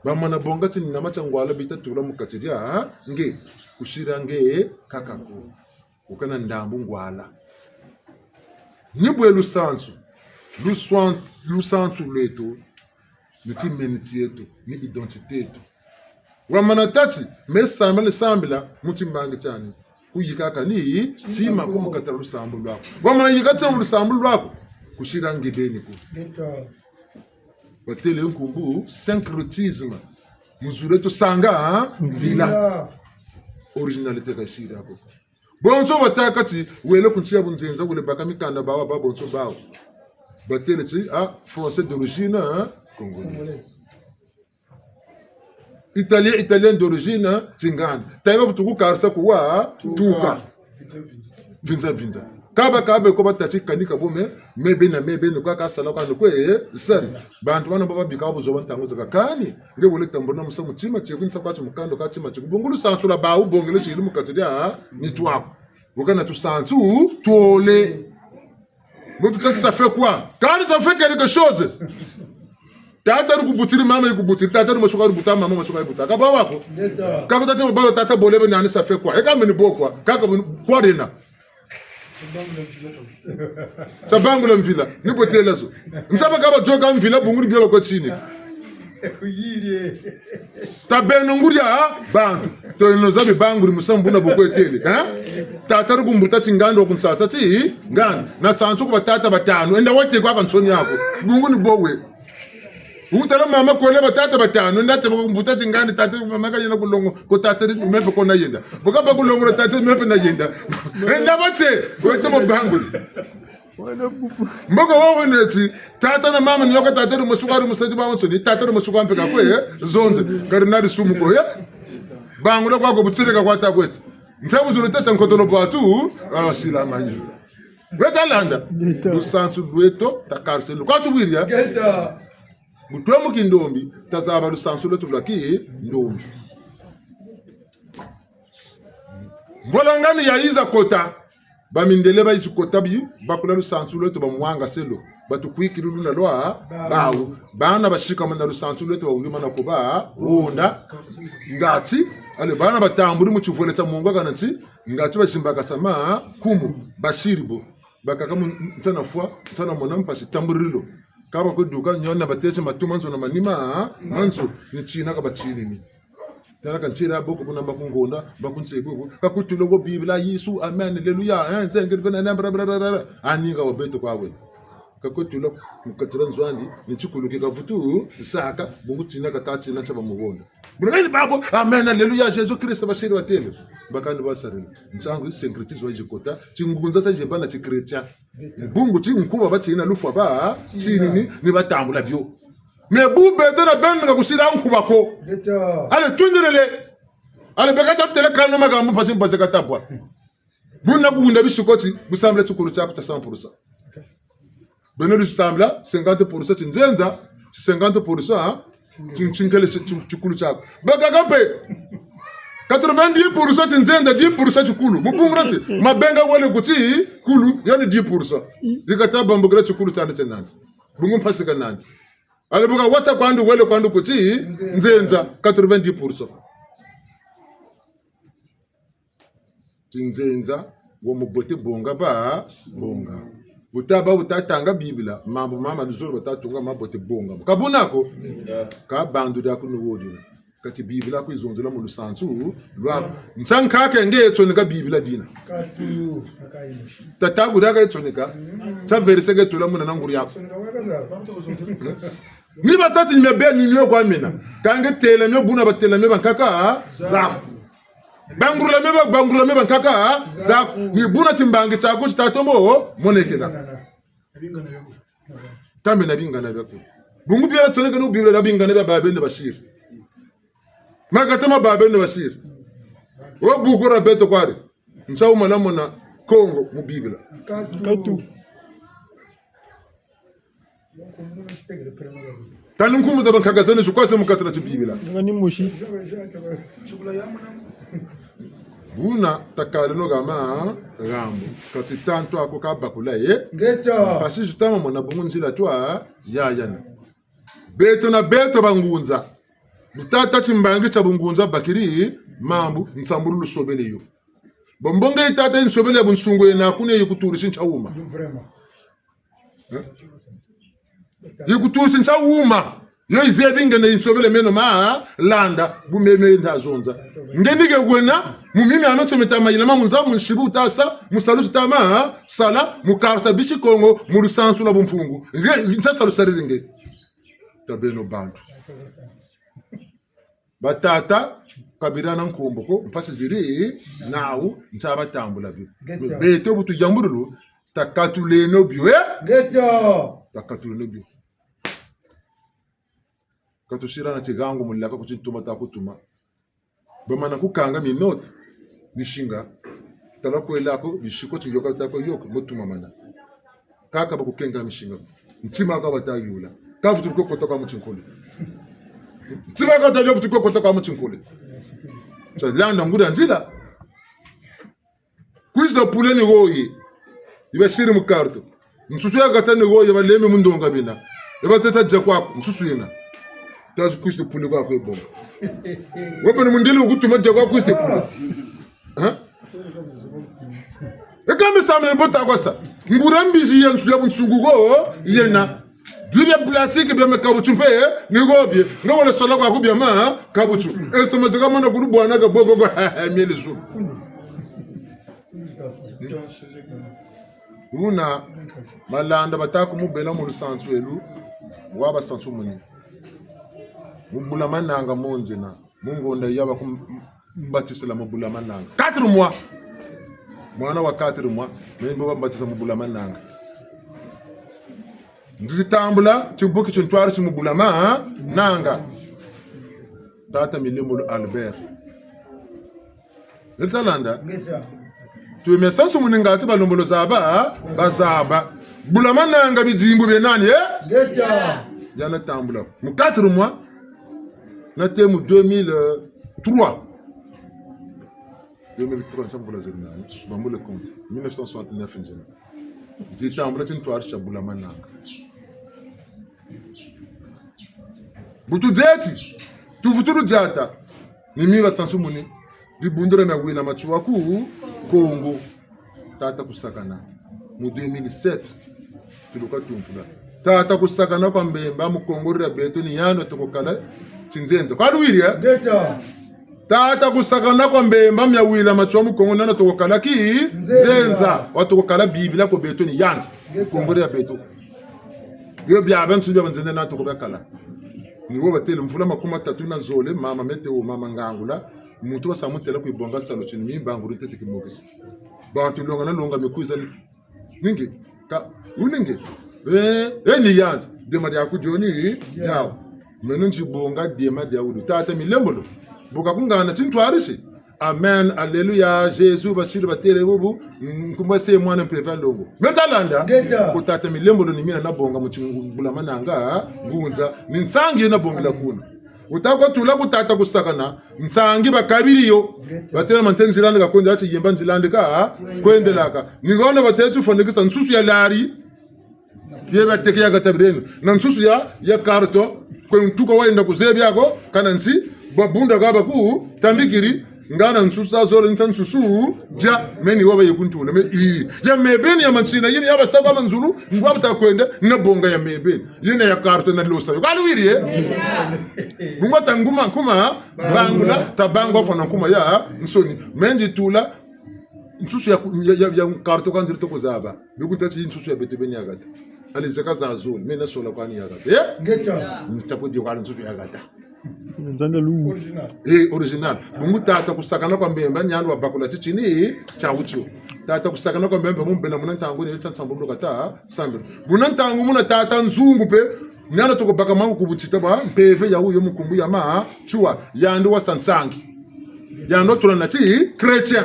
Bamana bonga tininama tia ngwala bita tula mu kati dia nge, kusiri nge kaka ko. Wukana ndambu ngwala. Ni bwe lusansu, luswan-, lusansu lweto, ni timeni tieto, ni identité eto. Wamana tâ ti, me sambila, ni sambila, mu timbangi tiani. Kuyika kani, tima ko mu kati dia lusambulu lwaku. Wamana yika tima mu lusambulu lwaku, kusiri nge beni ko. Batele nkumbu, syncrétisme. Mu zulu eto sanga, ha? Mvila. Mvila. Originalité ka yisiri ko. Bonso batâka ti, wele ku nsi ya bunzenza, wele baka mikanda bawu, ba bonso bawu. Batele ti, ah, français d'origine, hein, congolais. Congolais. Italien, italien d'origine, hein, tingana. Tayi bavutu kukarisa kuwa, tuka. Vinza, vinza. Kaba, kaba, ko batâ ti kani ka bo me, me beni, me beni, kwa kasala kwa nukwe, eh, sari. Bantu bana baba bika buzoba ntangu zakaka kani, nge wele tambula musamu tima tieko nsa kwa ti mukanda ka tima tieko. Bungu lusansu lwa bawu bongele siri mu kati dia, nitu waku. Wukana tusansu, twole. Mbo tutâ ti ça fait quoi? Kani ça fait quelque chose. Tata wukubutiri, mama yikubutiri, tata wumasuka wubuta, mama wumasuka yibuta. Ka bwa wako? Ngeta. Kaka tata mbo tata bole beni nani ça fait quoi? E ka meni bo kwa? Kaka beni kwa dena. Tabangula mvila. Ni bwe têla zo. Nsaba ka bayoka mvila bungu ni bio bakwe tini. Kuyiri. Tabeno nguri ya bantu. Tweno zabi banguri musamu buna bo kwe têle, hein? Tata wuri kumbuta tingandi wa kunsasa tingandi. Nasansu ku batata batanu. Enda wate kwa kansoni yako. Bungu ni bo we. Wutala mama kwele batata batanu. Enda te kumbuta tingandi tata mama kayenda ku longo. Ko tata di me mpe ko nayenda. Bo kabâ ku longo tata me mpe nayenda. Enda bate. Wete mo banguri. Mbo ka wo weneti, tata na mama ni yo ka tata wumasuka wuri musadi bawansoni, tata wumasuka mpe kakwe, eh, zonze, kari nari sumu ko, eh. Bangula kwaku butseleka kwa takweti. Nta muzulu tata nkotolo bwatu, ah, sila manyi. Weta landa. Ngeta. Lusansu lweto, takariseno. Kwa tuwiri ya? Ngeta. Bu twe mu kindombi, tazaba lusansu lweto lwa kindombi. Mvwalangani yayiza kota, bamindele bayizi kota bi, bakula lusansu lweto bamwangaseno, batukwikiri luna lwa, bawu. Bana basikamana lusansu lweto bawulimana ko ba, honda, ngati, ale bana batambuli mu tivwele tia mungwa kana nti, ngati basimbakasama, kumu, basiri bo, bakaka mu ntana fwa, ntana mona mpasi, tambulilo, kaba kuduka, niona batêle matu ma nzo na manima, ma nzo, ni tina ka batinini. Tala ka ntila boko buna mba ku ngonda, mba ku nsebu bu. Ka kutula wo Bibila, Yesu, amen, aleluya, eh, nzengele bena, bla, bla, bla, bla. Aninga wa beto kwa we. Ka kutula mu kati dia nzo andi, ni tikulu ki kavutu saka, bungu tina kata tina tia bamuhonda. Buna beni babo, amen, aleluya, Jésus Christ, basiri batêle. Bakani basarila. Ntangu syncrétisme wayizi kota, tingunza tia yibana ti chrétien. Bungu ti nkuba batina lufwa ba, tini ni, ni batambula bio. Mais bu beto na beno ka kusila nkuba ko. Ngeta. Ale, twindelele. Ale, beka tatêle kano makambu mpasi mpasi katabwa. Buna kuhunda bisikoti, bu sambila tikulu tiaku tia cent pour cent. Beno lusambila cinquante pour cent tinzenza, ti cinquante pour cent, hein? Ti, tinkele ti, ti, tikulu tiaku. Bakaka mpe. Quatre-vingt-dix pour cent tinzenza, dix pour cent tikulu. Mu bungu dia ti, mabenga wele ku tikulu, yandi dix pour cent. Yi kata bambukila tikulu tiandi tie nandi. Bungu mpasi ka nandi. Allez bu kawasa kwandi wele kwandi ku tinzenza, quatre-vingt-dix pour cent. Tinzenza, wa mubote bonga ba, bonga. Wuta bâ, wuta tanga Bibila, mambu mama luzolo bata tunga mabote bonga. Ka buna ko? Ka bandu diaku ni wo dina. Kati Bibila kwe zonzela mu lusansu lwaku. Nsa nkaka nge tsoneka Bibila dina. Tata ku diaka tsoneka. Nsa verset ke tula muna na nguri yaku. Ni basa ti ni mia beni ni mio kwa mina. Ka nge têla mio buna batêla mio bankaka zaku. Bangurula mio ba, bangurula mio bankaka zaku. Ni buna timbangi tiaku tita tomo monekena. Tambe na bingana biaku. Bungu bia tsoneka ni Bibila na bingana bia babene basiri. Makata ma babene basiri. Wo buku dia beto kwari. Nsa wuma namona Kongo mu Bibila. Katu. Kani nkumbu za bankaka zeno zikwase mu kati dia ti Bibila. Nga ni musi. Buna takaleno hama, hambu. Kati tantu ako kabakula ye. Ngeta. Mpasi zitama mona bungu nzila twa yayana. Beto na beto bangunza. Mu tata timbangi tia bungunza bakiri mambu, nsambulu lusobele yo. Bo mbonge yi tata yi nsobele ya bunsungu yena kune yi kuturisi ntia wuma. Vraiment. Eh? Yi kuturisi ntia wuma. Yo yizebi nge na yi nsobele meno ma landa, bu meme nda zonza. Nge ni ke wena, mu mimi ano tio mita mayila ma mu nza mu nsibu wuta sa, mu salu tita ma sala, mu karisa bisi Kongo, mu lusansu lwa bumpungu. Nge, ntia salu sariri nge. Tabeno bantu. Batata, kabila na nkumbu ko, mpasi ziri nawu, ntia batambula bio. Ngeta. Beto bu tuyambululu, takatuleno bio, eh? Ngeta. Takatuleno bio. Ka tusila na tigangu mulaka ku tintuma ta kutuma. Bamana kukanga minota, misinga. Tala kwela ko, bisiko tiyoka ta ko yoka, mo tumamana. Kaka bakukenga misinga. Ntima ka bata yula. Ka vutu ko kota kwa mu tinkole. Ntima ka bata yula vutu ko kota kwa mu tinkole. Tia landa nguria nzila. Cuisse de poulet ni woye. Yi basiri mu carton. Nsusu ya kata ni woye, balemi mu ndonga bina. E bateta dia kwaku, nsusu yena. Ta cuisse de poulet kwaku e bonga. Wabeni mundele wukutuma dia kwaku cuisse de poulet. Hein? E kambi samle bota kwa sa. Nguria mbizi ya nsu ya bunsungu ko yena. Bi bia plastique bia makabuchu mpe, eh, ni ko bie. Nga wele sola kwaku bia makabuchu. Estomac zeka mana kulu bwana ka boko ko, miele zu. Wuna, malanda bata kumubela mu lusansu elu, wa basansu muni. Mu Bula Mananga monzena, mu ngonda ya bakumbatisila mu Bula Mananga. Quatre mois. Mwana wa quatre mois, meni bo bambatisa mu Bula Mananga. Nzitambula, timbuki tintwarisi mu Bula Mananga. Tata Milembolo Albert. Nita landa? Ngeta. Tuwe mia sansu muni ngati balembolo zaba, bazaba. Bula Mananga bidimbu bie nani, eh? Ngeta. Yana tambula. Mu quatre mois, nate mu deux mille trois. Deux mille trois, ntia mvula zeri nani? Bambule compte. Mille neuf cent soixante-neuf nzena. Nzitambula tintwarisi tia Bula Mananga. Bu tudieti, tuvutulu diata, ni mi basansu muni, dibundu dia mia wila matsoua ku Kongo. Tata Kusakana, mu deux mille sept, tuluka tumpula. Tata Kusakana kwa Mbemba, mu Kongo dia beto ni yandi watoko kala tinzenza. Kwa luwiri, eh? Ngeta. Tata Kusakana kwa Mbemba, mia wila matsoua mu Kongo, ni yandi watoko kala ki nzenza. Nzenza. Watoko kala Bibila kwe beto ni yandi. Ngeta. Mu Kongo dia beto. Bio biabiansoni bia banzenza ni yandi watoko bia kala. Ni wo batele mvula makumi matatu na zole, mama Meteo, mama Ngangula, muntu basa mutela kwe bonga salu tini, mi banguri ntete kimokisi. Bantu longa na longa mikwiza ni, ni nge, ka, wu ni nge. Eh, eh, ni yandi, dema diaku dio ni diawu. Meno nzibonga dema diawu. Tata Milembolo, bu kakungana tintwarisi. Amen, alléluia, Jésus, basiri batele bubu, nkumbu se mwana mpeve a longo. Meta landa, ngeta. Ku Tata Milembolo ni mina nabonga mu tingu Bula Mananga, ngunza, ni nsangi nabongila kuna. Wuta kwa tula ku Tata Kusakana, nsangi bakabiri yo, Batêla ma nte nzila ndi kakwendela, ti yimba nzila ndi ka, kwendelaka. Ni hana batêle ti fwanikisa nsusu ya lari. Ye bateke ya hata bireno. Na nsusu ya, ya karto. Kwe ntuka wayenda kuzebi ako, kana nsi, babunda ka baku, tambikiri, ngana nsusu zole nsa nsusu, dia, meni waba ye kuntula, me, i, ya mebeni ya mansina, yini ya basa kwa manzulu, ngwa bata kwenda, na bonga ya mebeni. Yina ya karto na losa. Yo, ka luwiri, eh? Bungu ta nguma, nkuma, bangula, ta bangwa fwana nkuma ya, nsoni. Mendi tula, nsusu ya ku-, ya, ya, ya karto ka nziri toko zaba. Biku nta ti nsusu ya beto beni ya hata. Allez zeka zazole, me na sola kwani ya hata. Eh? Ngeta. Nita ko di kwa nsusu ya hata. Nzanda lu. Original. Eh, original. Bungu tata kusakana kwa Mbemba, ni yandi wabakula titini, tia wutio. Tata kusakana kwa Mbemba, mu mbela muna ntangu, ni tia nsambulu kata, sambulu. Buna ntangu muna tata Nzungu mpe, ni yandi toko baka maku ku buntita bwa, mpeve ya wuyo mu nkumbu ya ma, tiwa, yandi wasa nsangi. Yandi watula na ti chrétien.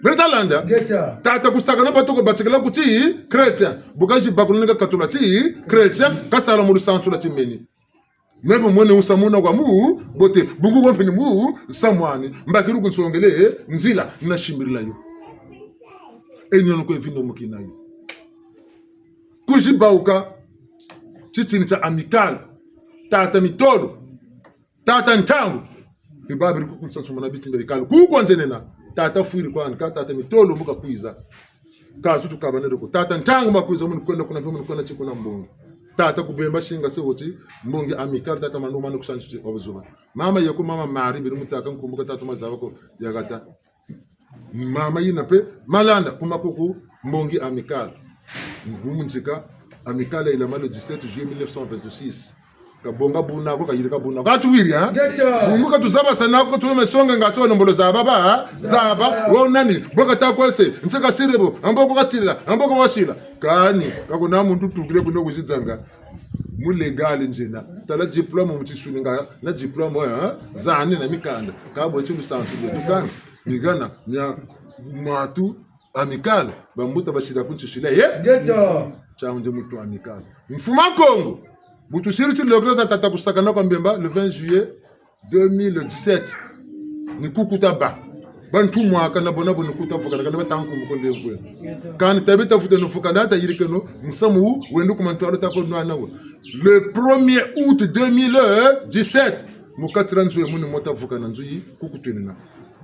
Beno ta landa? Ngeta. Tata kusakana pa toko batikila ku ti chrétien. Bu kazi bakulu ni kakatula ti chrétien, kasala mu lusansu lwa timeni. Me bu mwene musamu wuna kwa mu, bote, bungu kwa mpe ni musamu wani. Mbakilu kunsongele, nzila, na simbirila yo. E niono kwe vino mukina yo. Kuzi bauka, titini tia Amicale. Tata Mitolo. Tata Ntangu. Ni babiri ku kunsa nsuma na bitinda bikala. Kuku nzenena. Tata fwiri kwani, ka tata Mitolo bu kakwiza. Ka zutu kabanere ko. Tata Ntangu makwiza muni kwenda kuna mpe muni kwenda ti kuna mbongi. Tata Kubemba singase wo ti mbongi Amicale, tata Manu mani kusanti ti obuzuba. Mama yeko, mama Marie, biri mutaka nkumbuka tata mazaba ko ya hata. Mama yina mpe, Malanda, kuma kuku, mbongi Amicale. Ngumu nzika, Amicale yayilama le dix-sept juillet mille neuf cent vingt-six. Kabonga buna ko, kayirika buna ko. Ka tuwiri, hein? Ngeta. Bungu ka tuzabasana ko, tuwe mesonga ngati balombolo zaba ba, zaba, wo nani, bo kata kwese, nse kasiri bo, ambo ko katila, ambo ko wasila. Kani, ka kuna muntu tukile kuna kuzizanga. Mu légal nzena. Tala diplôme mu tisuni nga, na diplôme, hein? Zani na mikanda. Ka bwe ti lusansu lwe tukani. Migana, mia mwatu, Amicale, bambuta basila ku ntisila, ye? Ngeta. Tiangu nde mutu Amicale. Mfumu a Kongo. Bu tusiri tilokelo tia tata kusakana kwa Mbemba, le vingt juillet deux mille dix-sept. Ni kuku taba. Bantu mwaka na bona bo ni kuku tavukana, kana bata nkumbu ko nde mvwe. Kani tabi tavuta no vukana, tayirikeno, musamu wu, wendo ku mantwala tako nwana wo. Le premier août deux mille dix-sept, mu kati dia nzo yi muni mo tavukana nzo yi, kuku twenina.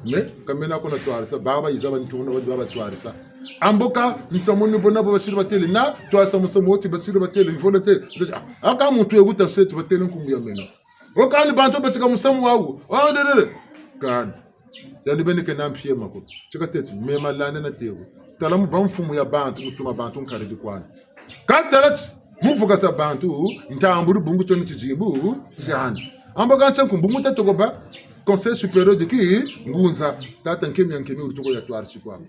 Mais, ka mena ko natwarisa, baba yiza bantu na baba twarisa. Ambo ka, nsamu ni bona bo basiri batêle, na, twarisa musamu wo ti basiri batêle, ivola te. Ah, ka muntu ye kuta se ti batêle nkumbu ya meno. O kani bantu batika musamu wawu. O, dedede. Kani. Yandi beni kena mpiema ko. Tika teti, me Malanda nateko. Tala mu ba mfumu ya bantu, mutuma bantu nkari di kwani. Ka tala ti, mu vukasa bantu, ntambulu bungu tio ni tidimbu tiandi. Ambo ka ntia nkumbu mu tatoko ba, Conseil supérieur de ki, ngunza, tata Nkemi ya Nkemi wuri toko ya twarisi kwaku.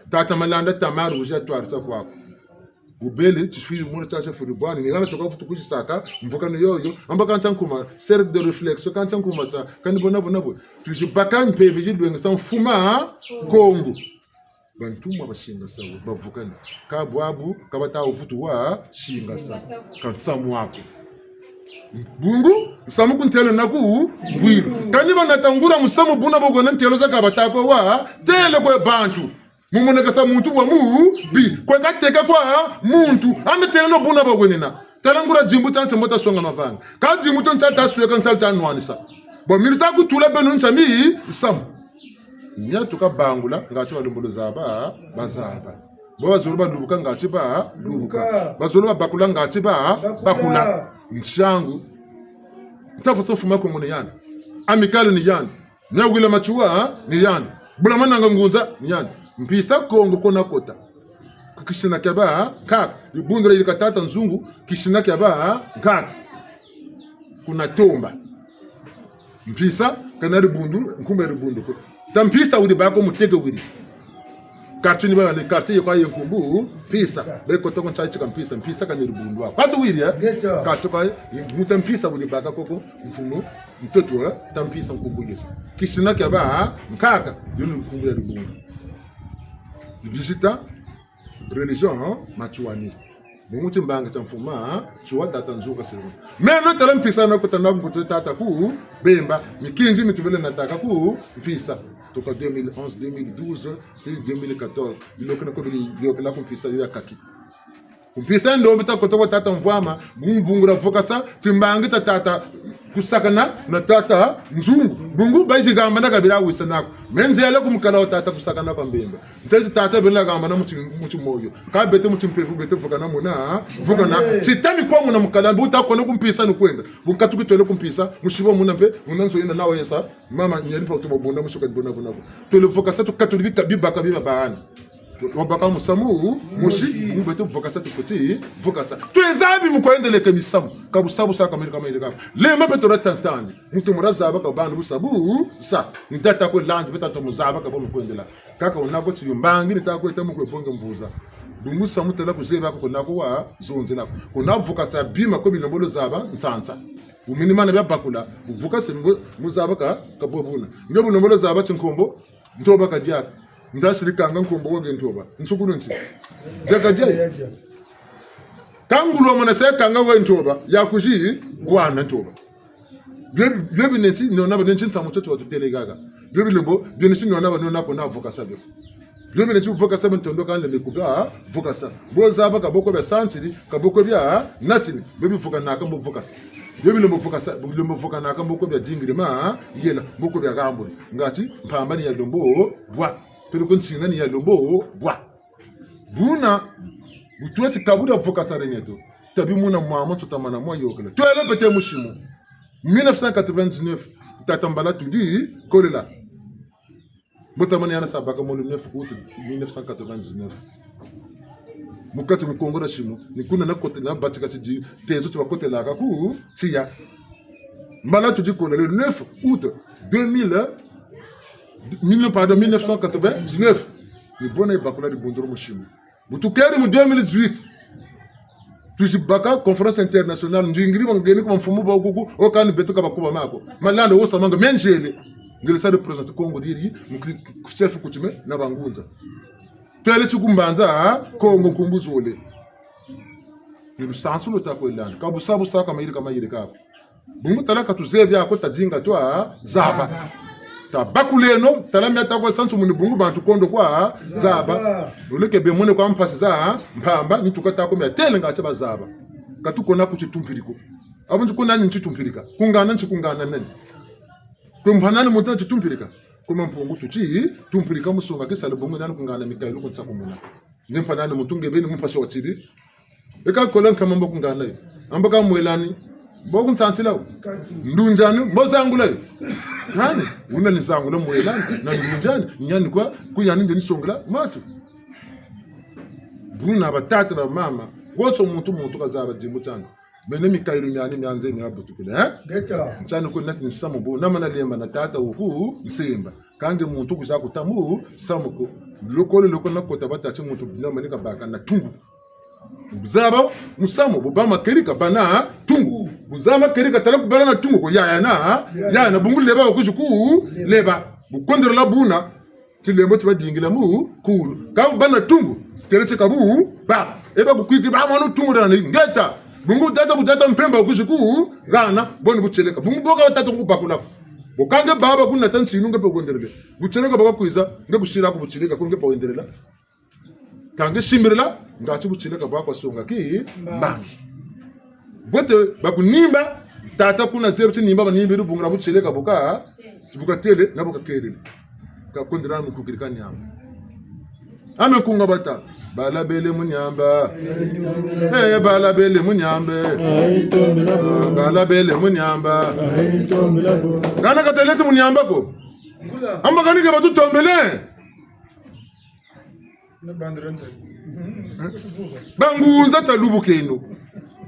Tata Malanda Tamar wuzi ya twarisa kwaku. Bubele, tifwiri muna tiatia fwiri bwani, ni hana toka vutu kuzisaka, mvukano yoyo, ambo ka ntia nkuma, cercle de réflexion, ka ntia nkuma sa, kani bona bona bo. Tuzi baka mpeve zi lwengesa mfumu a Kongo. Bantumwa basingasa wo, bavukana. Ka bwabu, ka bata wuvutu wa singasa. Ka nsamu waku. Bungu, nsamu ku ntelo naku, mbwilu. Kani banata nguria musamu buna bo kwena ntelo za ka bata kwe wa, têle kwe bantu. Mu monekesa muntu wa mubi, kwe kateka kwa muntu, ame têle no buna bo kwenina. Tala nguria dimbu tia ntia mbo tasonga mavanga. Ka dimbu tia ntia tasweka ntia tanwanisa. Bo miri ta kutula beno ntia mi, nsamu. Nia tuka bangula, ngati balombolo zaba, bazaba. Bo bazolo balubuka ngati balubuka. Bazolo babakula ngati babakula. Ntiangu. Nta faso fuma Kongo ni yandi. Amicale ni yandi. Nia wila Matsoua, ni yandi. Bula Mananga Ngunza, ni yandi. Mpisa Kongo ko nakota. Ku kisina kia bankaka. Dibundu dia yirika tata Nzungu, kisina kia bankaka. Kuna tomba. Mpisa, ka na dibundu, nkumbu ya dibundu ko. Ta Mpisa wuri baka ko muteke wuri. Quartier ni baba ni quartier yo kwa ye nkumbu, Mpisa. Be kotoko ntia tika Mpisa, Mpisa ka na dibundu ako. Ka tuwiri, eh? Ngeta. Quartier kwa ye, muta Mpisa wuri baka koko, mfumu, ntoto, eh? Ta Mpisa nkumbu yeto. Kisina kia bankaka, yo ni nkumbu ya dibundu. Visita, religion, hein, matsouaniste. Bungu timbangi tia mfuma, ha? Tiwa tata Nzungu kasiri. Meno tala mpisa na kota na mbuto tata ku Bemba, mikinzi mi tubele na tata ku mpisa. Toka deux mille onze, deux mille douze, deux mille quatorze. Bilokena ko bili, bilokela ku mpisa yo ya kaki. Ku mpisa ndombi ta kota kwa tata Mvwama, bungu bungu dia vukasa, timbangi tia tata Kusakana na tata Nzungu. Bungu bayizi gamba na kabila wisa nako. Me nzele ku mukala wa tata Kusakana kwa Mbemba. Ntezi tata bena gamba na mu ti-, mu timoyo. Ka beto mu timpeve beto vukana muna, vukana. Titami kwa muna mukala, bu ta kona ku mpisa ni kwenda. Bu katuki twele ku mpisa, musibo muna mpe, muna nzo yena nawe yesa. Mama, nyeri pa utuma bunda, musuka bunda, bunda. Twele vukasa, tukatuli bika, bibaka, biba baana. Wabaka musamu, mosi, mu beto vukasa, tufuti vukasa. Twezabi mu kwendeleke misamu. Ka busa busa, ka mayirika mayirika. Lemba beto la tantani. Muntu mu la zaba ka bana busa busa. Ni data kwe landi, beto ta mu zaba ka bo mu kwendela. Kaka wuna ko tiyumbangi, ni ta kwe ta mu kwe bonga mvuza. Bungu samu tala kuzebi ko kona ko wa zonzela. Kona vukasa bima ko bilembolo zaba, nsansa. Wumini mana bia bakula, wuvukase mbo-, mu zaba ka, ka bo buna. Nge bu lembolo zaba tinkombo, ntoba kadiaka. Ndasiri kanga nkombo wage ntoba. Nsukulu nti. Dia kadia. Ka ngulu wa mona se kanga wage ntoba. Ya kuzi, wana ntoba. Bio, bio bineti, nona ba neti nsamu tio ti watutelegaka. Bio bilembo, bio neti nona ba nona kona vukasa bio. Bio bineti vukasa bio ntondo kanda ni kubia, vukasa. Bo zaba ka bo ko bia sansiri, ka bo ko bia natini. Bio bivukanaka mbo vukasa. Bio bilembo vukasa, bilembo vukanaka mbo ko bia dingiri ma, yela, mbo ko bia gamburi. Ngati, mpamba ni ya lembo, bwa. Peleko nsinga ni ya lembo, bwa. Buna, bu tweti kabu dia vukasa reneto. Tabi muna mwa mwa tutamana mwa yokela. Twele pete musimu. Mille neuf cent quatre-vingt-dix-neuf, tata Mbala Tudi, kolela. Mbotamana yana sa baka mo le neuf août mille neuf cent quatre-vingt-dix-neuf. Mu kati mu Kongo dia simu, ni kuna na kote na batika tidi, tezo ti bakotelaka ku, tiya. Mbala Tudi kolela le neuf août deux mille, mille, pardon, mille neuf cent quatre-vingt-dix-neuf. Ni bo na yibakula dibundulu musimu. Bu tukeri mu deux mille dix-huit. Tuzi baka conférence internationale, ndingiri bangeni ku bamfumu ba kuku, o kani beto ka bakuba mako. Malanda wo samanga me nzele. Nzele sa représenter Kongo diri, mu ki-, ku chef coutumier na bangunza. Twele ti ku Mbanza, ha? Kongo nkumbu zole. Ni lusansu lo ta kwelana. Ka busa busa, ka mayirika mayirika ko. Bungu tala ka tuzebi ako tadinga twa zaba. Tabakuleno, tala mia ta kwe sansu muni bungu bantu kondo kwa zaba. Luleke bemone kwa mpasi za mpamba, ni tuka ta kwe mia tele nga ti bazaba. Ka tukona ku titumpiri ko. Abu nti kuna ni ntitumpirika. Kungana nti kungana nani. Kwe mpanani muntu na titumpirika. Kwe Mampungu tutitumpirika mu songa kisalu bungu nani kungana Mikaelu ku nsakumuna. Ni mpanani muntu nge beni mu mpasi wa tiri. Eka kola nkama mbo kungana yo. Amba ka mwelani. Mbo kunsansila wo. Ndunzani, mbo zangula yo. Nani? Wuna ni zangula mwelani. Na ndunzani, nyani kwa, ku yani nde ni songela, matu. Buna batata na mama. Wonso muntu muntu kazaba dimbu tiandi. Mene Mikaelu miani mianze mia butukile, eh? Ngeta. Ntiani ko nati ni samu bu, na mana lemba na tata wuku, nsemba. Ka nge muntu kuza kutamu, samu ko. Lokole loko na kota batati muntu bina manika baka na tungu. Buzaba, musamu, bu bâ makerika bâ na tungu. Buzaba makerika tala ku bâ na tungu ko yaya na, yaya na bungu leba wa kuzi ku, leba. Bu kondela buna, tilembo ti badingila mu kulu. Ka bu bâ na tungu, tele ti ka bu bâ. E ba kukwiki ba mwana tungu dana ngeta. Bungu tata bu tata mpemba kuzi ku, gana, boni bu tieleka. Bungu boka tata ku bakula. Bo ka nge baba kuna ta nsinu nge pe wenderele. Bu tieleka baka kwiza, nge kusila ku bu tieleka, ku nge pe wenderela. Ka nge simbirila, ngati bu tieleka bwa kwa songa ki mbangi. Bwete bakunimba, tata kuna zebi ti nimba, banimbi du bungula bu tieleka buka, buka tele, na buka kelele. Ka kondela mu kukirika nyamba. Ame kunga bata, bala bele mu nyamba. Eh, bala bele mu nyamba. Bala bele mu nyamba. Kana katelesi mu nyamba ko. Amba kani ke batutombele. Bangunza talubukeno.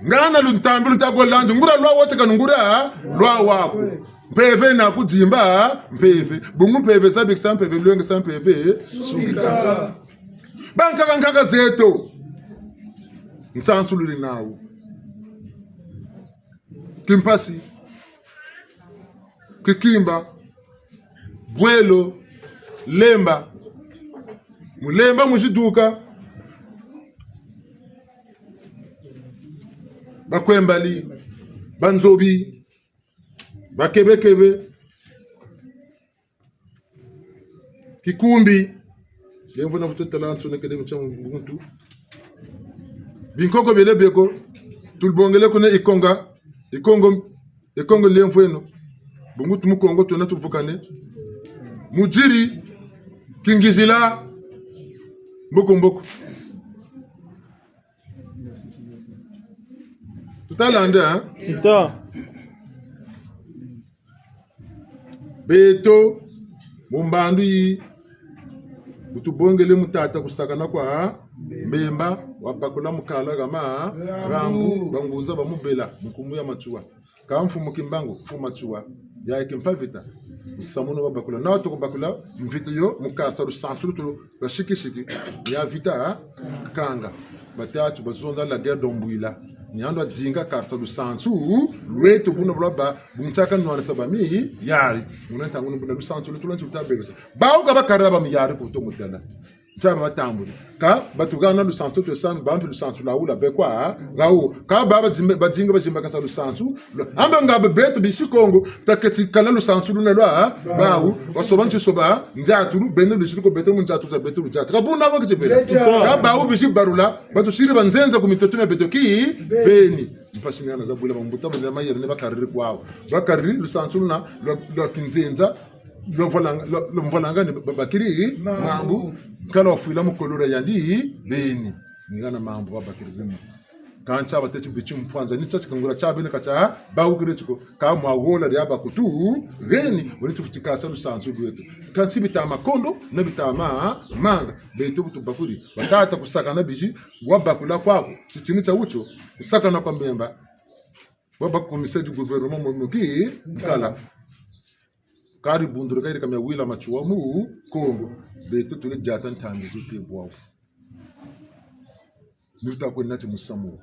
Ngana luntambi luta kwa landi. Nguria lwa wote kani nguria lwa waku. Mpeve na kudimba mpeve. Bungu mpeve zabikisa mpeve, lwengisa mpeve. Sungika. Bankaka nkaka zeto. Nsansu luli nawu. Kimpasi. Kikimba, bwelo, lemba. Mu lemba mu ziduka. Bakwembali, banzobi, bakebekebe, kikumbi, ye mvuna vutu tala nsonekele mu tia muntu. Binkoko biele bieko, tulubongele kuna Ikonga, Ikongo, Ikongo lemvweno. Bungu tu Mukongo twena tuvukane. Mudiri, kingizila, mboko mboko. Tutalanda, hein? Tuta. Beto, mu mbandu yi, bu tubongele mu tata kusakana kwa Mbemba, wabakula mu kala ha ma, Rambu, bangunza bamubela, mu nkumbu ya Matsoua. Kâ mfumu Kimbangu, mfumu Matsoua, ya Kimpa Vita. Nsamu wuna wabakula. Nawu tukubakula mvita yo, mu kasa lusansu lutu lwa sikisiki, ya Vita Nkanga. Batâ ti bazonza la guerre d'Ambuila. Ni yandi wadinga kasa lusansu lweto buna bu lwabâ, bu ntiaka nwanisa bamiyari. Muna ntangu ni buna lusansu lweto lwa nti luta bebesa. Bawu ka bakarila bamiyari ku to mutala. Ntiaba batambuli. Kâ batuhana lusansu lweto sanu, bampe lusansu lwawu lwa be kwa, hawu. Kâ ba badimba, badinga badimba kasa lusansu, lwa, ambe nga beto bisi Kongo, taketi kala lusansu luna lwa, bawu, wasoba nti soba, ndiatulu, beno lwisiri ko beto mu ndiatulu za beto lu ndiatulu. Ka buna ko kiti bela. Kâ bawu bisi barula, batusiri banzenza ku mitoto mia beto ki, beni. Mpasi ni hana za bwila bambuta, bana mayela ni bakariri kwawu. Bakariri lusansu luna, lwa, lwa kinzenza, lwa mvwalanga-, lwa, lwa mvwalangani ba-, babakiri, mambu. Mambu. Nkala wafwila mu kolo dia yandi, beni. Ni hana mambu babakiri bima. Kâ ntia bateti biti mpwanza, ni tia tikangula tia beni ka tia, bawukiri tiko, kâ mwa wola dia bakutu, beni, wani tifuti kasa lusansu lweto. Kansi bita makondo, na bita ma-, manga, beto bu tubakuri. Batata kusakana bisi, wabakula kwaku, titini tia wutio, kusakana kwa Mbemba. Baba commissaire du gouvernement mu, mu ki, Nkala. Kari bunduru kari kamia wila Matsoua mu Kongo. Beto tule diata ntambi zo te bwawu. Ni luta kwenda ti musamu.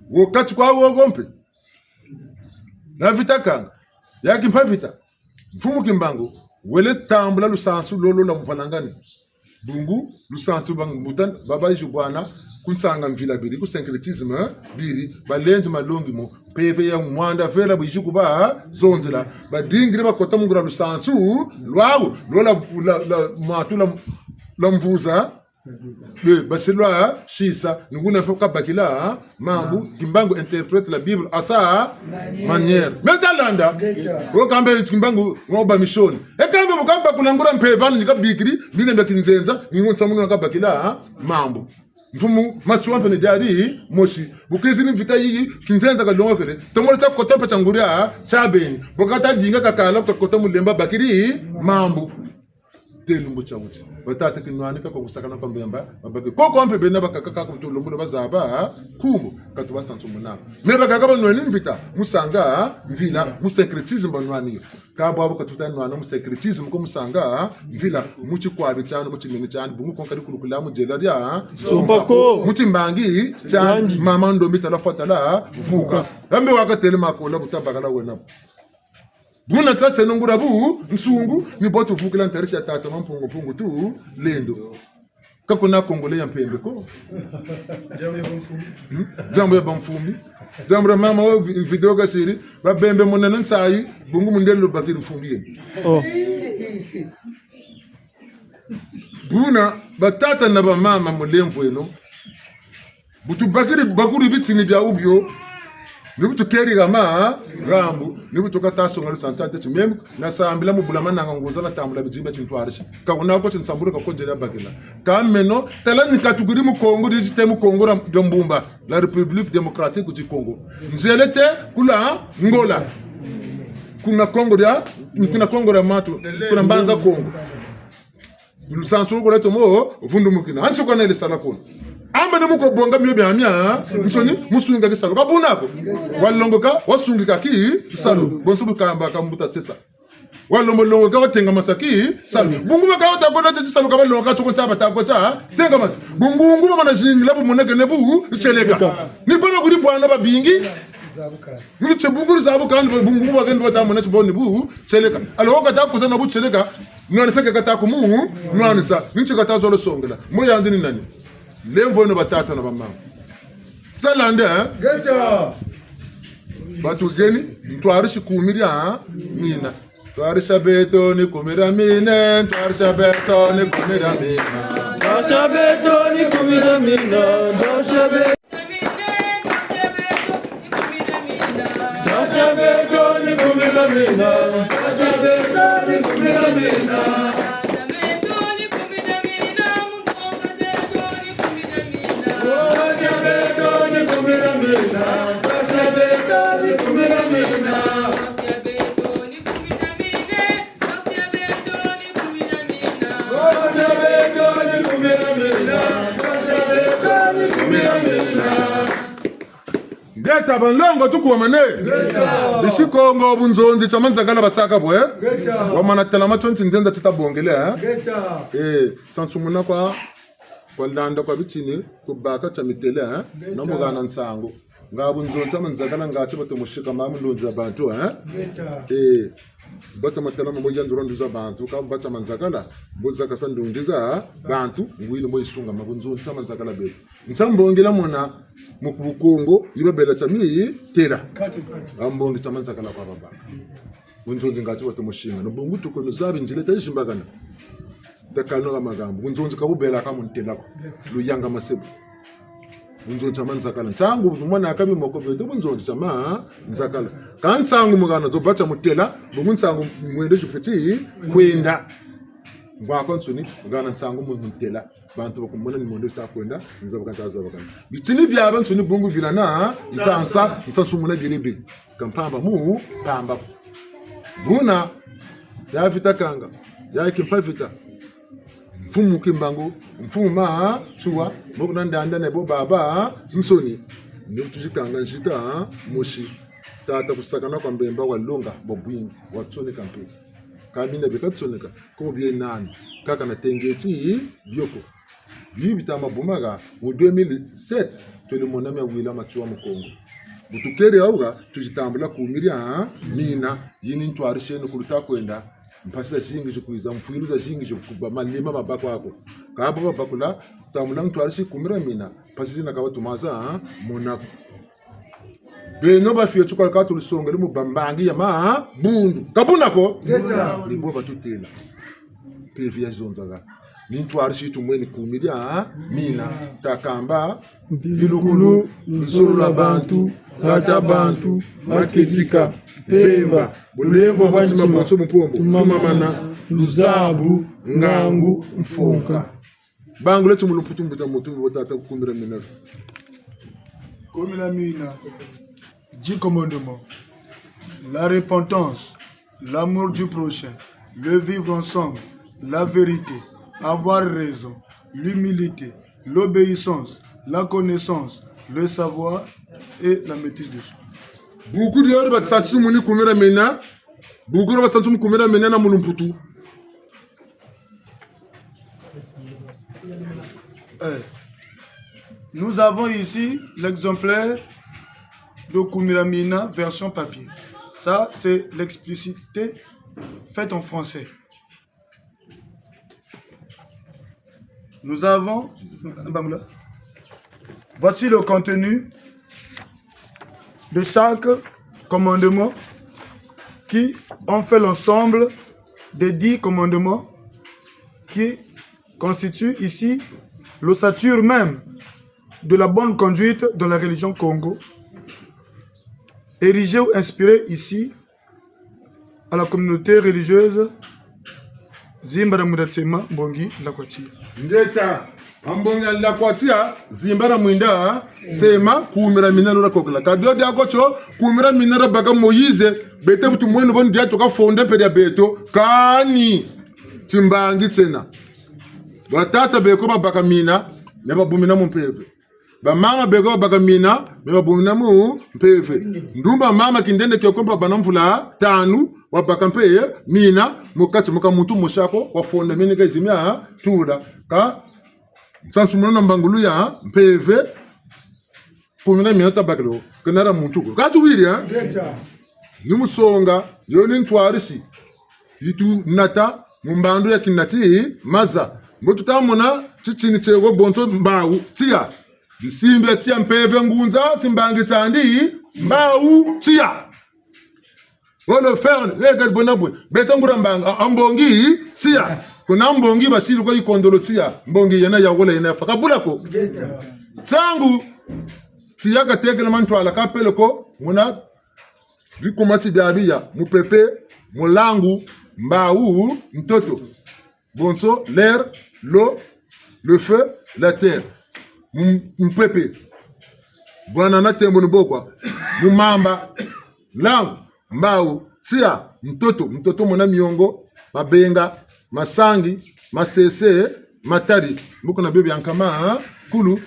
Wo kati kwa wo gompe. Na Vita Nkanga. Ya Kimpa Vita. Mfumu Kimbangu, wele tambula lusansu lolo lwa mvwalangani. Bungu, lusansu bambuta, baba iju bwana, ku nsanga mvila biri, ku syncrétisme biri, balenzi malongi mo, mpeve ya mwanda vela bu iju kuba zonzela, badingiri bakota mu nguria lusansu lwawu, lolo lwa, lwa, lwa, mwatu lwa, lwa mvuza, le, basiri lwa sisa, ni kuna mpe kabakila, mambu, Kimbangu interprète la Bible à sa manière. Manière. Mais talanda. Ngeta. Wo kambe Kimbangu, wo ba mission. E kambe bu kabakula nguria mpeve ni kabikiri, bina bia kinzenza, ni wo nsamu wuna kabakila, mambu. Mfumu Matsoua mpe ni diari mosi. Bu kizi ni mvita yiyi, kinzenza kalongokele. Tomo tia kota mpe tia nguria, tia beni. Bu kata dinga kakala, kakota mu lemba bakiri, mambu. Te lumbu tia wuti. Batata kinwani ka kwa kusakana kwa Mbemba, babaki. Koko mpe bena bakaka ka kutu lumbu bazaba, nkumbu, ka tubasansu muna ko. Mais bakaka banwani mvita, mu sanga, mvila, mu syncrétisme banwani. Kâ bwabu ka tuta nwana mu syncrétisme ko mu sanga, mvila, mu tikwabi tiandi, mu timeni tiandi, bungu ko nkari kulukula mu diela dia, sompa ko. Mu timbangi tiandi, mama ndombi tala fwa tala, vuka. Ambe wakatele makola bu tabakala wena. Buna taseno nguria bunsungu, ni bo tuvukila ntarisi ya tata Mampungu Mpungu Tulendo. Ka kuna Congolais ya mpembe ko. Diambu ya bamfumbi. Hmm? Diambu ya bamfumbi. Diambu dia mama wo vi-, vidéo kasiri, babembe monene nsayi, bungu mundele lubakiri mfumbi yeni. Oh. Buna, batata na bamama mu lemvweno, bu tubakiri, bakuri bitini biawu bio, ni bu tukeri hama, rambu, ni bu tukata songa lusansu tâ ti meno, nasambila mu bula mananga nguza natambula bidimba tintwarisi. Ka kuna ko ti nsambulu ka ko nzele bakila. Kâ meno, tala ni katukiri mu Kongo, dizi te mu Kongo dia, dia mbumba, la République démocratique du Congo. Nzele te kula Ngola. Kuna Kongo dia, kuna Kongo dia matu, kuna Mbanza Kongo. Lusansu lukole tomo vundumukina. Ansi kwa nele sala kuna. Amba ne muko bonga mio bia mia, nsoni, musunga kisalu. Ka buna ko. Walongoka, wasungika ki, kisalu. Bonso bu kamba ka mbuta sesa. Walombo longoka watengamasa kisalu. Bungu baka wata kota tisalu ka balongoka tioko tia bata kota. Tengamasa. Bungu, bungu bamana zingila bumonekene bu, tieleka. Ni bana kuri bwana babingi. Ni tie bungu zabu kandi, bungu bakende bata mona ti bo ni bu, tieleka. Alors, wo kata kuza na bu tieleka, nwanisa ke kata kumu, nwanisa. Ni tie kata zolo songela. Mbo yandi ni nani? Lemvweno batata na bamama. Talande, hein? Ngeta. Batugeni, ntwarisi kumi dia mina. Ntwarisi beto ni kumi dia mina, ntwarisi beto ni kumi dia mina. Ntwarisi beto ni kumi dia mina, ntwarisi beto. Ngeta banlongo tukwamane. Ngeta. Bisi Kongo bunzonzi tia manzakala basaka bwe. Ngeta. Wamana tala matio nti nzenza tita bongele, eh? Ngeta. Eh, sansumuna kwa, kwa landa kwa bitini, kubaka tia mitele, eh? Ngeta. Na mu hana nsangu. Nga bunzonzi tia manzakala nga ti batomo sika ma mu ndunzi za bantu, eh? Ngeta. Eh, bata matala mbo yandula ndunzi za bantu, ka bata manzakala, mbo zakasa ndunzi za bantu, ngwini mbo yisunga ma bunzonzi tia manzakala beto. Ntia mbongela mona mu Bukongo, yi babela tia mitela. Ambongi tia manzakala kwa baba. Bunzonzi nga ti batomo singa. No bungu tuko no zabi nzila ta zimbakana. Takano ka makambu. Bunzonzi ka bubela ka mu ntela ko. Luyanga masebu. Bunzonzi tia manzakala. Ntangu mwana kabi moko beto bunzonzi tia manzakala. Ka nsangu mu hana zo bata mutela, bungu nsangu mwende zifweti kwenda. Ngwa kwa nsuni, hana nsangu mu ntela. Bantu bakumona ni mwendo sa kwenda, nzabaka nta zabaka. Bitini biabiansoni bungu bila na nsansa, nsansumuna bilebi. Ka mpamba mu mpamba. Buna, ya Vita Kanga, ya Kimpa Vita. Mfumu Kimbangu, Mfumu Matsoua, moko na ndanda na bo babansoni. Ni tuzi kanga nzita, mosi. Tata kusakana kwa mbemba walonga, bwa bwingi, watsoneka mpe. Ka mina bika tsoneka, ko bie nani, kaka na tengeti, bio ko. Bi bita mabuma ha, mu deux mille sept, twele mona mia wila Matsoua mu Kongo. Bu tukele hawu ha, tuzi tambula kumi dia mina, yi ni ntwarisi eno kuluta kwenda, mpasi zazingi zikwiza, mfwilu zazingi zikuba, malema mabakwa ko. Ka bo babakula, tambula ntwarisi kumi dia mina, mpasi zina ka batumaza, ha, mona ko. Beno bafioti kwa ka tulusongele mu bambangi ya mabundu. Ka buna ko? Ngeta. Ni bo batutela. Mpeve ya zonzaka. Ni ntwarisi tumweni kumi dia mina. Takamba. Mvilukulu, luzolo lwa bantu, hata bantu, makedika, mpemba, bulemvo bwa ntima bonso mu mpombo, tumamana, luzabu, ngangu, mfonka. Bangula ti mu lumputu mbuta muntu, bo tata kumi dia mina. Kumi dia mina. Dix commandements. La repentance, l'amour du prochain, le vivre ensemble, la vérité, avoir raison, l'humilité, l'obéissance, la connaissance, le savoir et la maîtrise de soi. Buku dio di basansumuni kumi dia mina. Buku dio basansumuni kumi dia mina na mu lumputu. Eh, nous avons ici l'exemplaire de kumi dia mina version papier. Ça, c'est l'explicité faite en français. Nous avons, voici le contenu de chaque commandement qui ont fait l'ensemble des dix commandements qui constituent ici l'ossature même de la bonne conduite dans la religion Kongo, érigée ou inspirée ici à la communauté religieuse Zimba dia Mwinda Tsema, Mbongi Lakwatia. Ngeta, a Mbongi Lakwatia, Zimba dia Mwinda Tsema, kumi dia mina lwa kokela. Ka dio diako tio, kumi dia mina dia baka Moïse, beto bu tumwene bo ni dia tuka fonder mpe dia beto, kani timbangi tiena. Batata beko babaka mina, me babumina mu mpeve. Bamama beko babaka mina, me babumina mu mpeve. Ndumba mama Kindende Kiokio mpe bana mvula tanu, wabaka mpe mina, mu kati mu ka muntu mosi ako, wafondamene ka zimia tula. Ka nsansumuna na mbangulu ya mpeve, kumi dia mina tabakelo, kena dia muntu ko. Ka tuwiri, eh? Ngeta. Ni mu songa, yo ni ntwarisi. Yi tunata mu mbandu ya kinati maza. Mbo tuta mona titini tieko bonso mbawu, tiya. Bisimbi ya tiya mpeve ngunza, timbangi tiandi, Mbawu, tiya. Wolo ferne, leke bona bwe. Beto nguria mbanga, a, a mbongi, tiya. Kuna mbongi basiri kwa yikondolo tiya. Mbongi yena ya wola yena ya faka bula ko. Nsangu, tiya katekele ma ntwala kapele ko, muna bikuma ti biabiya, mupepe, mulangu, mbawu, ntoto. Bonso, l'air, l'eau, le feu, la terre. Mu-, mupepe. Bwana na tembo ni bokwa. Mumamba. Langu, mbawu, tiya, ntoto, ntoto mona miongo, mabenga, masangi, masese, matari. Mbuku na bio bia nkama, ha? Kulu,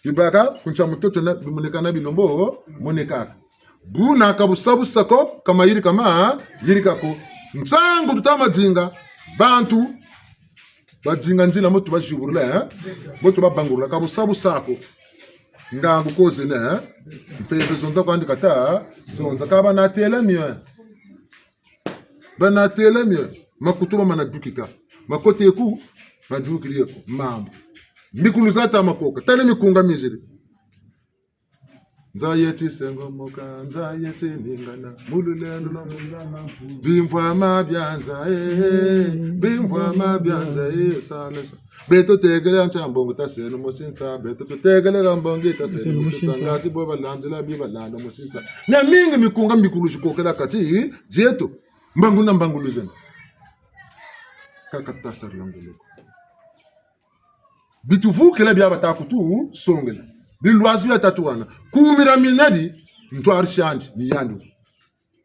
bibaka, ku ntsia mutoto na, bimoneka na bilombo, monekaka. Buna ka busa busa ko, ka mayirika ma, yirika ko. Nsangu tuta ma dinga, bantu, badinga nzila mo tuba zibulula, eh? Mo tuba bangulula, ka busa busa ko. Ngangu ko zena, eh? Mpeve zonza kwandi kata, zonza ka bana têla mio, eh? Bana têla mio, makutu mamana dukika. Makote ku, madukiri ko, mambu. Mikulu zata makoka, tala mikunga miziri. Nza yeti sengomoka, nza yeti ningana, mu lulendo lwa mvwama bia nza, eh, bimvwama bia nza, eh, sala sa. Beto tekele ntia mbongo taseno musinsa, beto tutekele ka mbongo taseno musinsa, ngati bo balandila bi balanda musinsa. Miamingi mikunga mikulu zikokela kati dieto, mbangu na mbangulu zena. Kaka tasarila ngolo ko. Bituvukila bia bata kutusongela. Bilwazi bia tatuhana. Kumira mina di, ntwari siandi, ni yandi.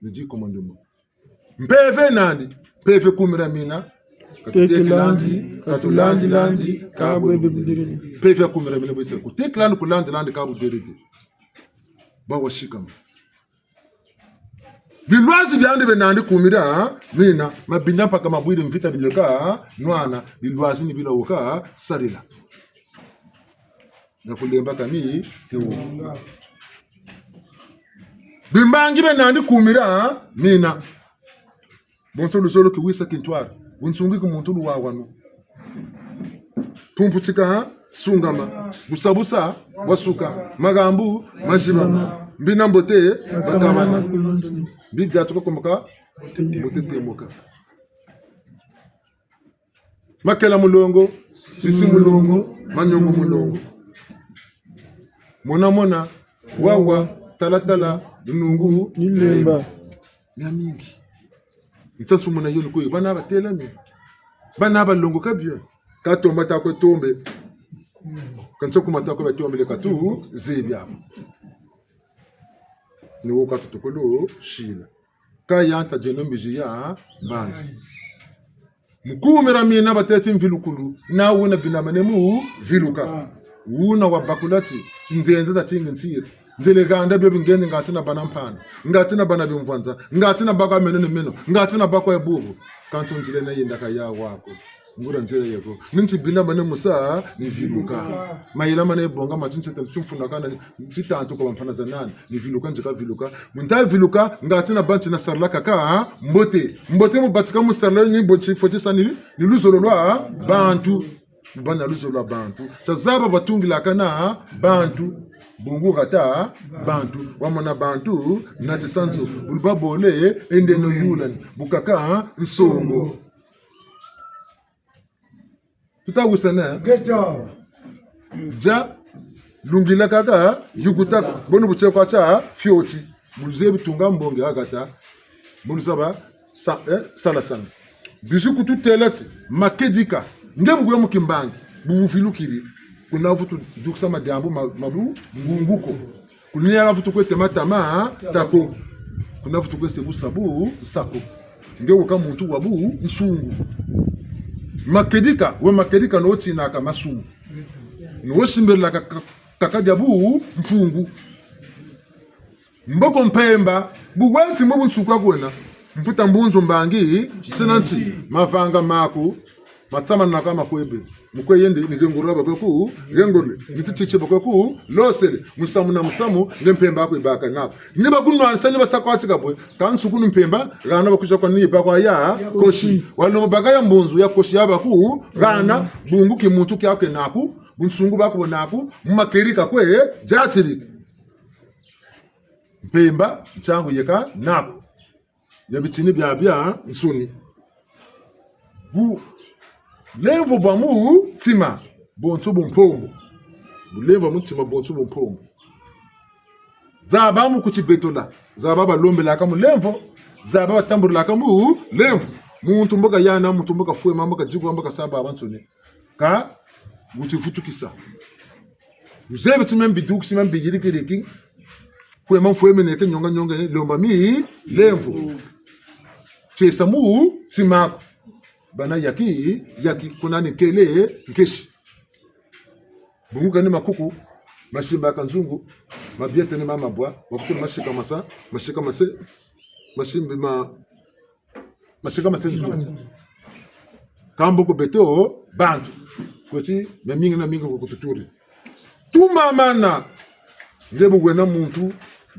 Ni di commandement. Mpeve nandi, mpeve kumira mina. Katutekelandi, katulandilandi, ka bwe buderede. Mpeve kumira mina bwese. Kutekelandi, kulandilandi, ka buderede. Bawa sikama. Bilwazi biandi bie nandi kumira mina, mabinda mpaka mabwiri mvita bileka nwana, bilwazi ni bila woka sarila. Na kulemba kani tewo. Bimbangi bie nandi kumira mina. Bonso luzolo kiwisa kintwari. Bunsungi ku muntu luwawanu. Pumputika, ha? Sungama. Busabusa, bwasuka. Magambu, mazibama. Mbi na mbote, bakabana. Mbi diatuka komoka, mbote temoka. Makela mulongo, sisi mulongo, manyongo mulongo. Mona mona, wawa, tala tala, lunungu, ni lemba. Miamingi. Nsansu mona yo ni kwe, bana batêla mi. Bana balongoka bien. Ka tomba ta kwe tombe. Ka nsa kuma ta kwe batombele ka tuzebi ako. Ni wo ka tutukulu sila. Ka yanta dieno mbizi ya mbanzi. Mu kumira mina batêti mvilukulu, na wuna binamane mu viluka. Wuna wabakula ti, ti nzenza zatingi ntiri. Nzele ganda bio bingendi ngati na bana mpana, ngati na bana bimvwanza, ngati na bakwa meno ni meno, ngati na bakwa ya bubu. Kantu nzila na yenda ka ya wako. Nguria nzila yeko. Ni nti binamane mu sa, ni viluka. Mayela mane bonga mati ntete timfuna kana, titantu kwa mpana za nani. Ni viluka, nzika viluka. Mu nta viluka, ngati na bantu na sarila kaka, mbote. Mbote mu batika mu sarila ni bo ti fweti sa ni, ni luzolo lwa bantu. Bana luzolo lwa bantu. Tia zaba batungilaka na bantu. Bungu kata bantu. Wamona bantu, na tisanso. Uluba bole, ende no yulani. Bukaka, nsongo. Tuta wisana? Geta. Dia, lungila kaka, yukutaka. Bonu butie kwa tia, fioti. Mu luzebi tunga mbongi ha kata. Mu luzaba, sa, eh, sala sana. Bizi kututêla ti, makedika. Nge bu kwe mu kimbangi. Bu buvilukiri. Kuna vutu dukisa madiambu ma, ma bungungu ko. Kuna ya vutu kwe tema tama, tako. Kuna vutu kwe se busa busa ko. Nge weka muntu wa bunsungu. Makedika, we makedika no tinaka masumu. No simbelaka ka, ka, kaka dia bumpungu. Mboko mpemba, bu weti mu bunsuka kwena. Mputa mbunzu mbangi, tina nti, mavanga maku, matsamanaka ma kwe be. Mu kwe yende, ni gengolo bakwe ku gengole. Ni tititi bakwe ku losele. Musamu na musamu, nge mpemba kwe baka nako. Ni bakunwanisa, ni basa kwa tika bwe. Ka nsuku ni mpemba, hana bakwiza kwa ni bakwa ya kosi. Walo mu baka ya mbunzu ya kosi ya baku, hana, bungu kimuntu kia kwe naku, bunsungu baku bo naku, mu makedika kwe, diatirika. Mpemba, ntiangu yeka naku. Ya bitini biabiansoni. Bulemvo bwa mutima, bonso bumpombo. Bulemvo bwa mutima, bonso bumpombo. Zaba mu kutibetola, zaba balombelaka mu lemvo, zaba batambulilaka mu lemvo. Muntu mbo kayana, muntu mbo kafwema, mbo kadikwa, mbo kasa babansoni. Ka wutivutukisa. Wuzebi ti me mbidukisi, me mbiyirikiriki. Fwema mfwemeneke, nyonga nyonga, lomba mi lemvo. Tiesa mu timaku. Bana yaki, yaki kuna ni nkele, nkesi. Bungu kani makuku, masimbaka nzungu, mabiete ni ma mabwa, makuku ni masika masa, masika mase, masimbi ma, masika mase nzungu. Kambo ko beto, bantu, kweti, mamingi na mingi ko kututuri. Tumamana, nge bu wena muntu,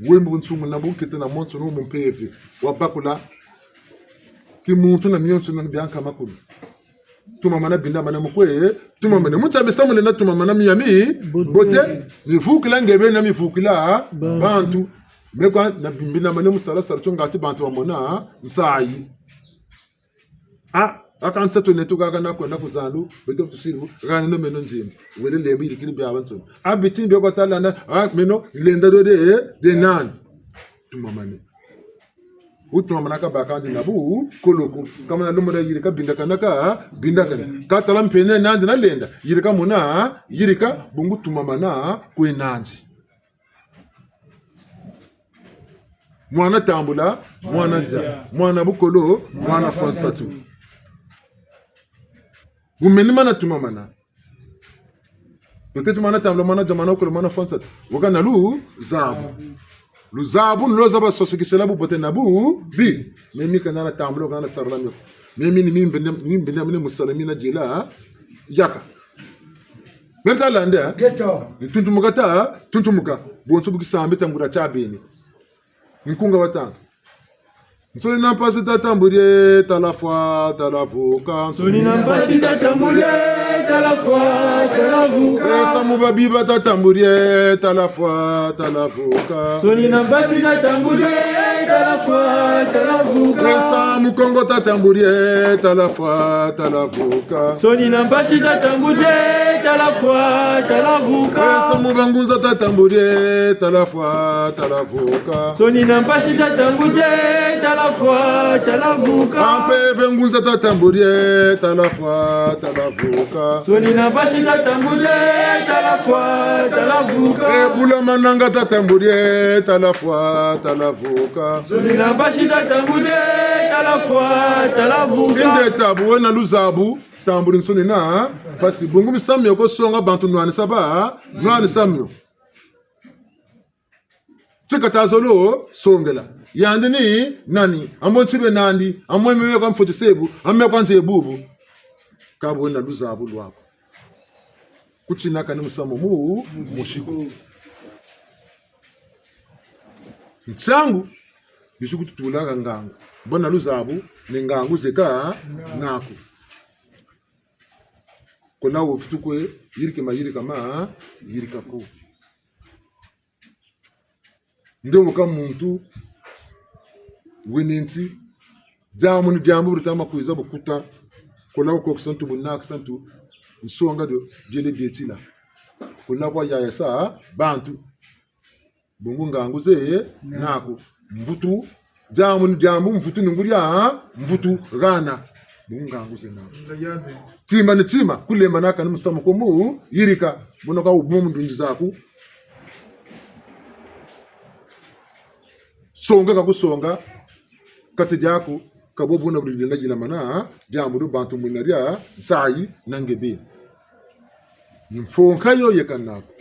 wena bunsungu na bunkete na monso no mu mpeve, wabakula, kimuntu na mionso na bianka makulu. Tumamana bindamana mu kwe, tumamana. Mu ntia misa mulenda tumamana miami, bote, mivukila nge bena mivukila, bantu. Me kwa na bindamana mu sala sala tio ngati bantu bamona, nsayi. Ah, aka nsa twena tuka kana kwenda ku zandu, beto tusiri bu, kana no meno nzimbi. Wele lembo yirikiri biabiansoni. Ah, bitini bio kwa talanda, ah, meno, lenda do de, de nani. Tumamane. Wutumamana ka bakandi na bukolo ko. Kamana lumona yirika bindakana ka, bindakana. Ka tala mpene nandi nalenda. Yirika muna, yirika bungu tumamana kwe nandi. Mwana tambula, mwana ndia. Mwana bukolo, mwana fwa nsatu. Bu meni mana tumamana. Peut-être mwana tambula, mwana ndia, mwana bukolo, mwana fwa nsatu. Weka na luzabu. Luzabu ni lo zaba sosikisela bubote na bubi. Me mi kana natambula, kana nasarila mio ko. Me mi ni mi mbende, mi mbende, mi ni musala, mi nadiela. Yaka. Meri talande, eh? Geto. Ni tuntumuka ta, tuntumuka. Bonso bu kisambi ta nguria tia beni. Nkunga wa tanga. Nsoni na mpasi tatambudi e, tala fwa, tala vuka. Nsoni na mpasi tatambudi e, tala fwa, tala vuka. Pesa mu babiba tatambudi e, tala fwa, tala vuka. Nsoni na mpasi tatambudi e, tala fwa, tala vuka. Pesa mu Kongo tatambudi e, tala fwa, tala vuka. Nsoni na mpasi tatambudi e, tala fwa, tala vuka. Pesa mu bangunza tatambudi e, tala fwa, tala vuka. Nsoni na mpasi tatambudi e, tala fwa, tala vuka. Ampeve ngunza tatambudi e, tala fwa, tala vuka. Nsoni na mpasi tatambudi e, tala fwa, tala vuka. E bula mananga tatambudi e, tala fwa, tala vuka. Nsoni na mpasi tatambudi e, tala fwa, tala vuka. Ingeta bu wena luzabu, tambudi nsoni na mpasi. Bungu misamu mio ko songa bantu nwanisa ba, nwanisa mio. Tika tazolo songela. Yandi ni nani? Ambo ntibe nandi, ambo meme kwa mfoti sebu, ambo kwa nze bubu. Ka bu wena luzabu lwaku. Kutina kani musamu mu, musi ko. Ntiangu, bizi kututulaka ngangu. Bona luzabu, ni ngangu zeka naku. Kuna wo fitu kwe, yirika ma, yirika ma, yirika ko. Nde woka muntu, wena nsi, diambu ni diambu bu ditama kwiza bukuta, kola ko kokisa ntu bu nakisa ntu, nsonga dio, biele bietila. Kola kwa yaya sa, bantu. Bungu ngangu ze, naku. Mvutu, diambu ni diambu, mvutu ni nguria, mvutu, hana. Bungu ngangu ze naku. Timba ni timba, kulemba naka ni musamu ko mu, yirika. Muna ka wubu mu ndunzi zaku. Songa ka kusonga, kati diaku, ka bo buna budi lenda dilamana, diambu du bantu mwina dia, nsayi, na nge beni. Mfonka yo yeka naku.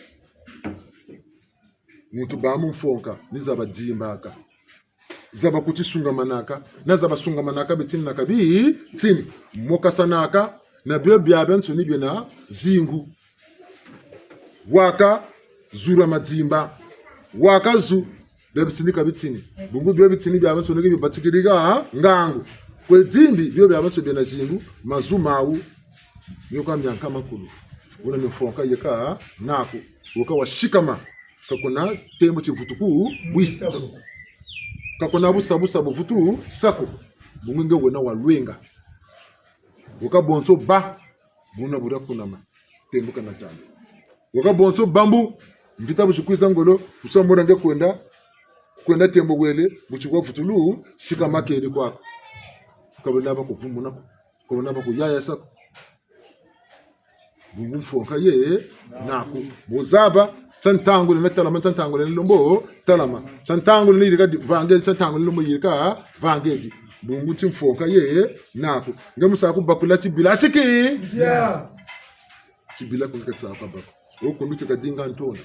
Muntu bâ mu mfonka, ni zaba dimbaka. Zaba kuti sungamanaka, na zaba sungamanaka bitini na ka bitini. Mokasanaka, na bio biabiansoni biena zingu. Waka, zura madimba. Waka zu, bia bitini ka bitini. Bungu bio bitini biabiansoni ke bibatikiri ha, ngangu. Kwe dimbi, bio biabiansoni biena zingu, mazu mawu. Mio ka mianka makulu. Wuna ni mfonka yeka, naku. Woka wasikama. Ka kuna tembo ti vutuku bwisa ko. Ka kuna busa busa bu vutu sa ko. Bungu nge wena walwenga. Weka bonso bâ, buna bula kunama. Tembo ka natala. Weka bonso bâ mbu, mvita bu ti kwiza ngolo, wusa mona nge kwenda, kwenda tembo wele, bu ti kwa vutulu sika makedi kwaku. Ka buna ba kuvumbuna ko, ka buna ba kuyayasa ko. Bungu mfonka ye naku. Bu zaba, tia ntangu lena talama, tia ntangu lena lembo talama. Tia ntangu lena yirika di-, vangedi, tia ntangu lena lembo yirika vangedi. Bungu ti mfonka ye naku. Nge mu sa kubakula tibila siki? Ya. Tibila ku nge ka ti sa kabaka. Wo kundu ti kadinga ntondo.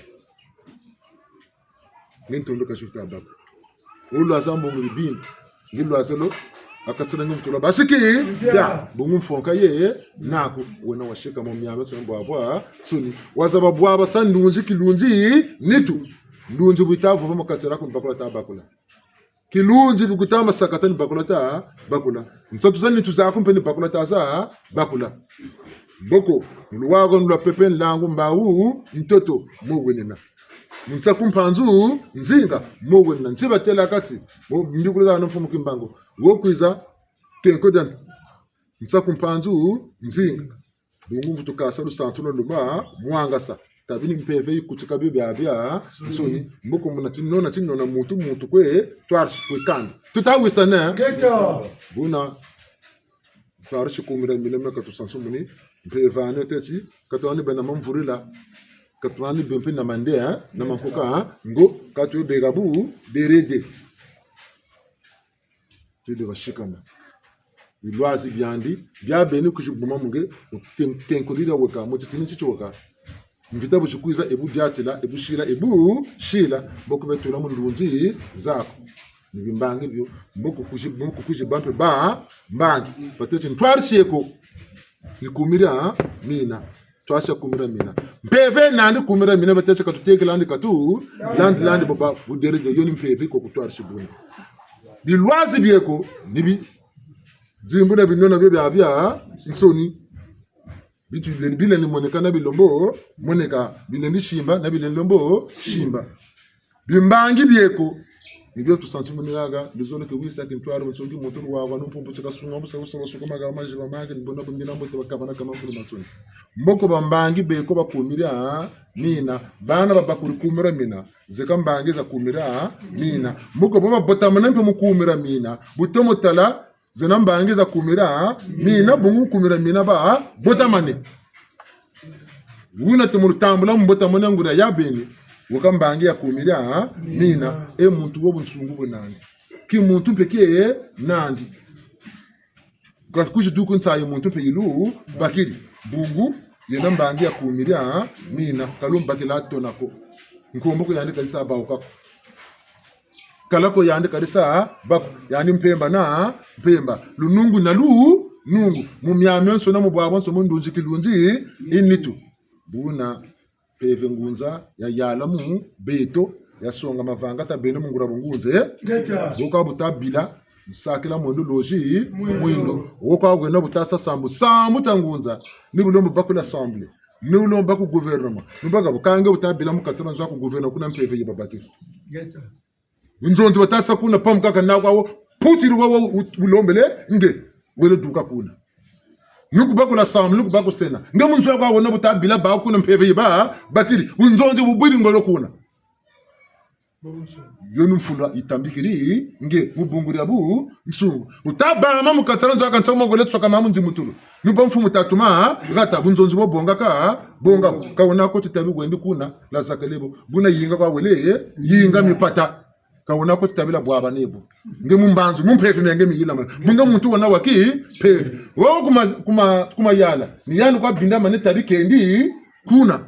Nge ntondo ka ti wuta baka. Wo lwaza mbongo bibindu. Nge lwaza lo, a ka ti na nge mutula basiki? Ya. Ya. Bungu mfonka ye naku, wena wasika mu miamiansoni bwabwansoni. Wazaba bwabasa ndunzi kilunzi nitu. Ndunzi bu yita vova mu kati diaku ni bakula ta bakula. Kilunzi bu kuta ma sakata ni bakula ta bakula. Nsatu za nitu zaku mpe ni bakula ta za bakula. Mboko, mu luwago lwa pepe nlangu mbawu ntoto mo wenina. Mu nsaku mpanzu nzinga mo wenina. Nti batêla kati, mo mbikulu za na mfumu Kimbangu. Wo kwiza, kenko dia nsaku mpanzu nzinga. Bungu mvutu kasa lusantu lwa luma mwangasa. Tabi ni mpeve yikutika bio biabiansoni. Mboko muna tinona, tinona muntu, muntu kwe, twarisi kwe kandi. Tuta wisana? Ngeta. Buna, twarisi kumira mina mia ka tusansumuni, mpeve ani teti, ka twani bena mamvurila, ka twani bempe na mande, eh? Na mankuka, eh? Ngo, ka twe beka bu, derede. Twele basikama. Bilwazi biandi, bia beni kwizi buma mu nge, ten-, tenkulila weka, mu titini titi weka. Mvita bu zikwiza, e bu diatila, e bu sila, e bu sila, mboko betula mu ndunzi zaku. Ni bimbangi bio, mboko kwizi, mboko kwizi bampe ba, mbangi. Batêle ti ntwarisi eko. Ni kumira mina. Twarisi kumira mina. Mpeve nandi kumira mina, batêle ti ka tutekilandi ka tu, landi, landi, baba, bu derede, yo ni mpeve ko ku twarisi buna. Bilwazi bieko, ni bi, zimbu na binona bio biabiansoni. Bitu bilendi, bilendi moneka na bilembo moneka, bilendi simba na bilendi lembo simba. Bimbangi bieko, ni bio tusanti mu niaga, bizolo ke wisa kintwari, nsongi muntu lwawa, nu mpumpu tika sunga, busa, busa, basuka maga, maziba mage, ni bona bungina mbote bakabana kama nkulu masoni. Mboko bambangi beko bakumira mina, bana babakuri kumira mina, zeka mbangi za kumira mina. Mboko bo babotamana mpe mu kumira mina, bu tomo tala, zena mbangi za kumira mina, bungu kumira mina babotamane. Wuna tomo lutambula mu botamane nguria ya beni, weka mbangi ya kumira mina, e muntu wo bunsungu bwe nandi. Ki muntu mpe ke nandi. Ka kwizi duku nsayi muntu mpe yilu bakiri. Bungu, yena mbangi ya kumira mina, ka lumbakila tona ko. Nkombo ko yandi ka yisa bawuka ko. Kala ko yandi ka yisa bâ ko, yandi mpemba na mpemba. Lunungu na lunungu. Mu miamiansoni na mu bwabwansoni, mu ndunzi kilunzi, i nitu. Buna mpeve ngunza yayala mu beto, yasonga mavanga ta beno mu nguria bungunza, eh? Ngeta. Wo ka bu tabila, nsakila mwendo lozi, mwendo. Mwendo. Wo ka wena bu tasa sambu, sambu tia ngunza. Ni bu lomba bâ ku l'assemblée. Ni bu lomba bâ ku gouvernement. Ni bu ka bu ka nge bu tabila mu kati dia nzo aku gouvernement kuna mpeve yi babakiri. Ngeta. Bunzonzi batasa kuna pamu kaka na kwa wo, putiri wa wo u-, ulombele, nge, wele duka kuna. Ni ku bâ ku l'assemblée, ni ku bâ ku Sénat. Nge mu nzo kwa wo na bu tabila bâ kuna mpeve yi babakiri. Bunzonzi bubwiri ngolo kuna. Yo ni mfula yitambikiri, nge, mu bungu dia bunsungu. Wuta bama mu kati dia nzo aka nsa mwa wele tsoka mamu nzimutulu. Ni bu mfumu tatuma, ha, gata, bunzonzi bo bonga ka, bonga, ka wena ko ti tabi wendi kuna, la zakele bo. Buna yinga kwa wele, yinga mipata. Ka wena ko ti tabila bwabane bo. Nge mu mbanzu, mu mpeve mia nge miyila mana. Bu nge muntu wena wa kimpeve. Wo kuma, kuma, kuma yala. Ni yandi kwa bindamane tabi kendi, kuna.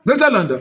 Nge ta landa.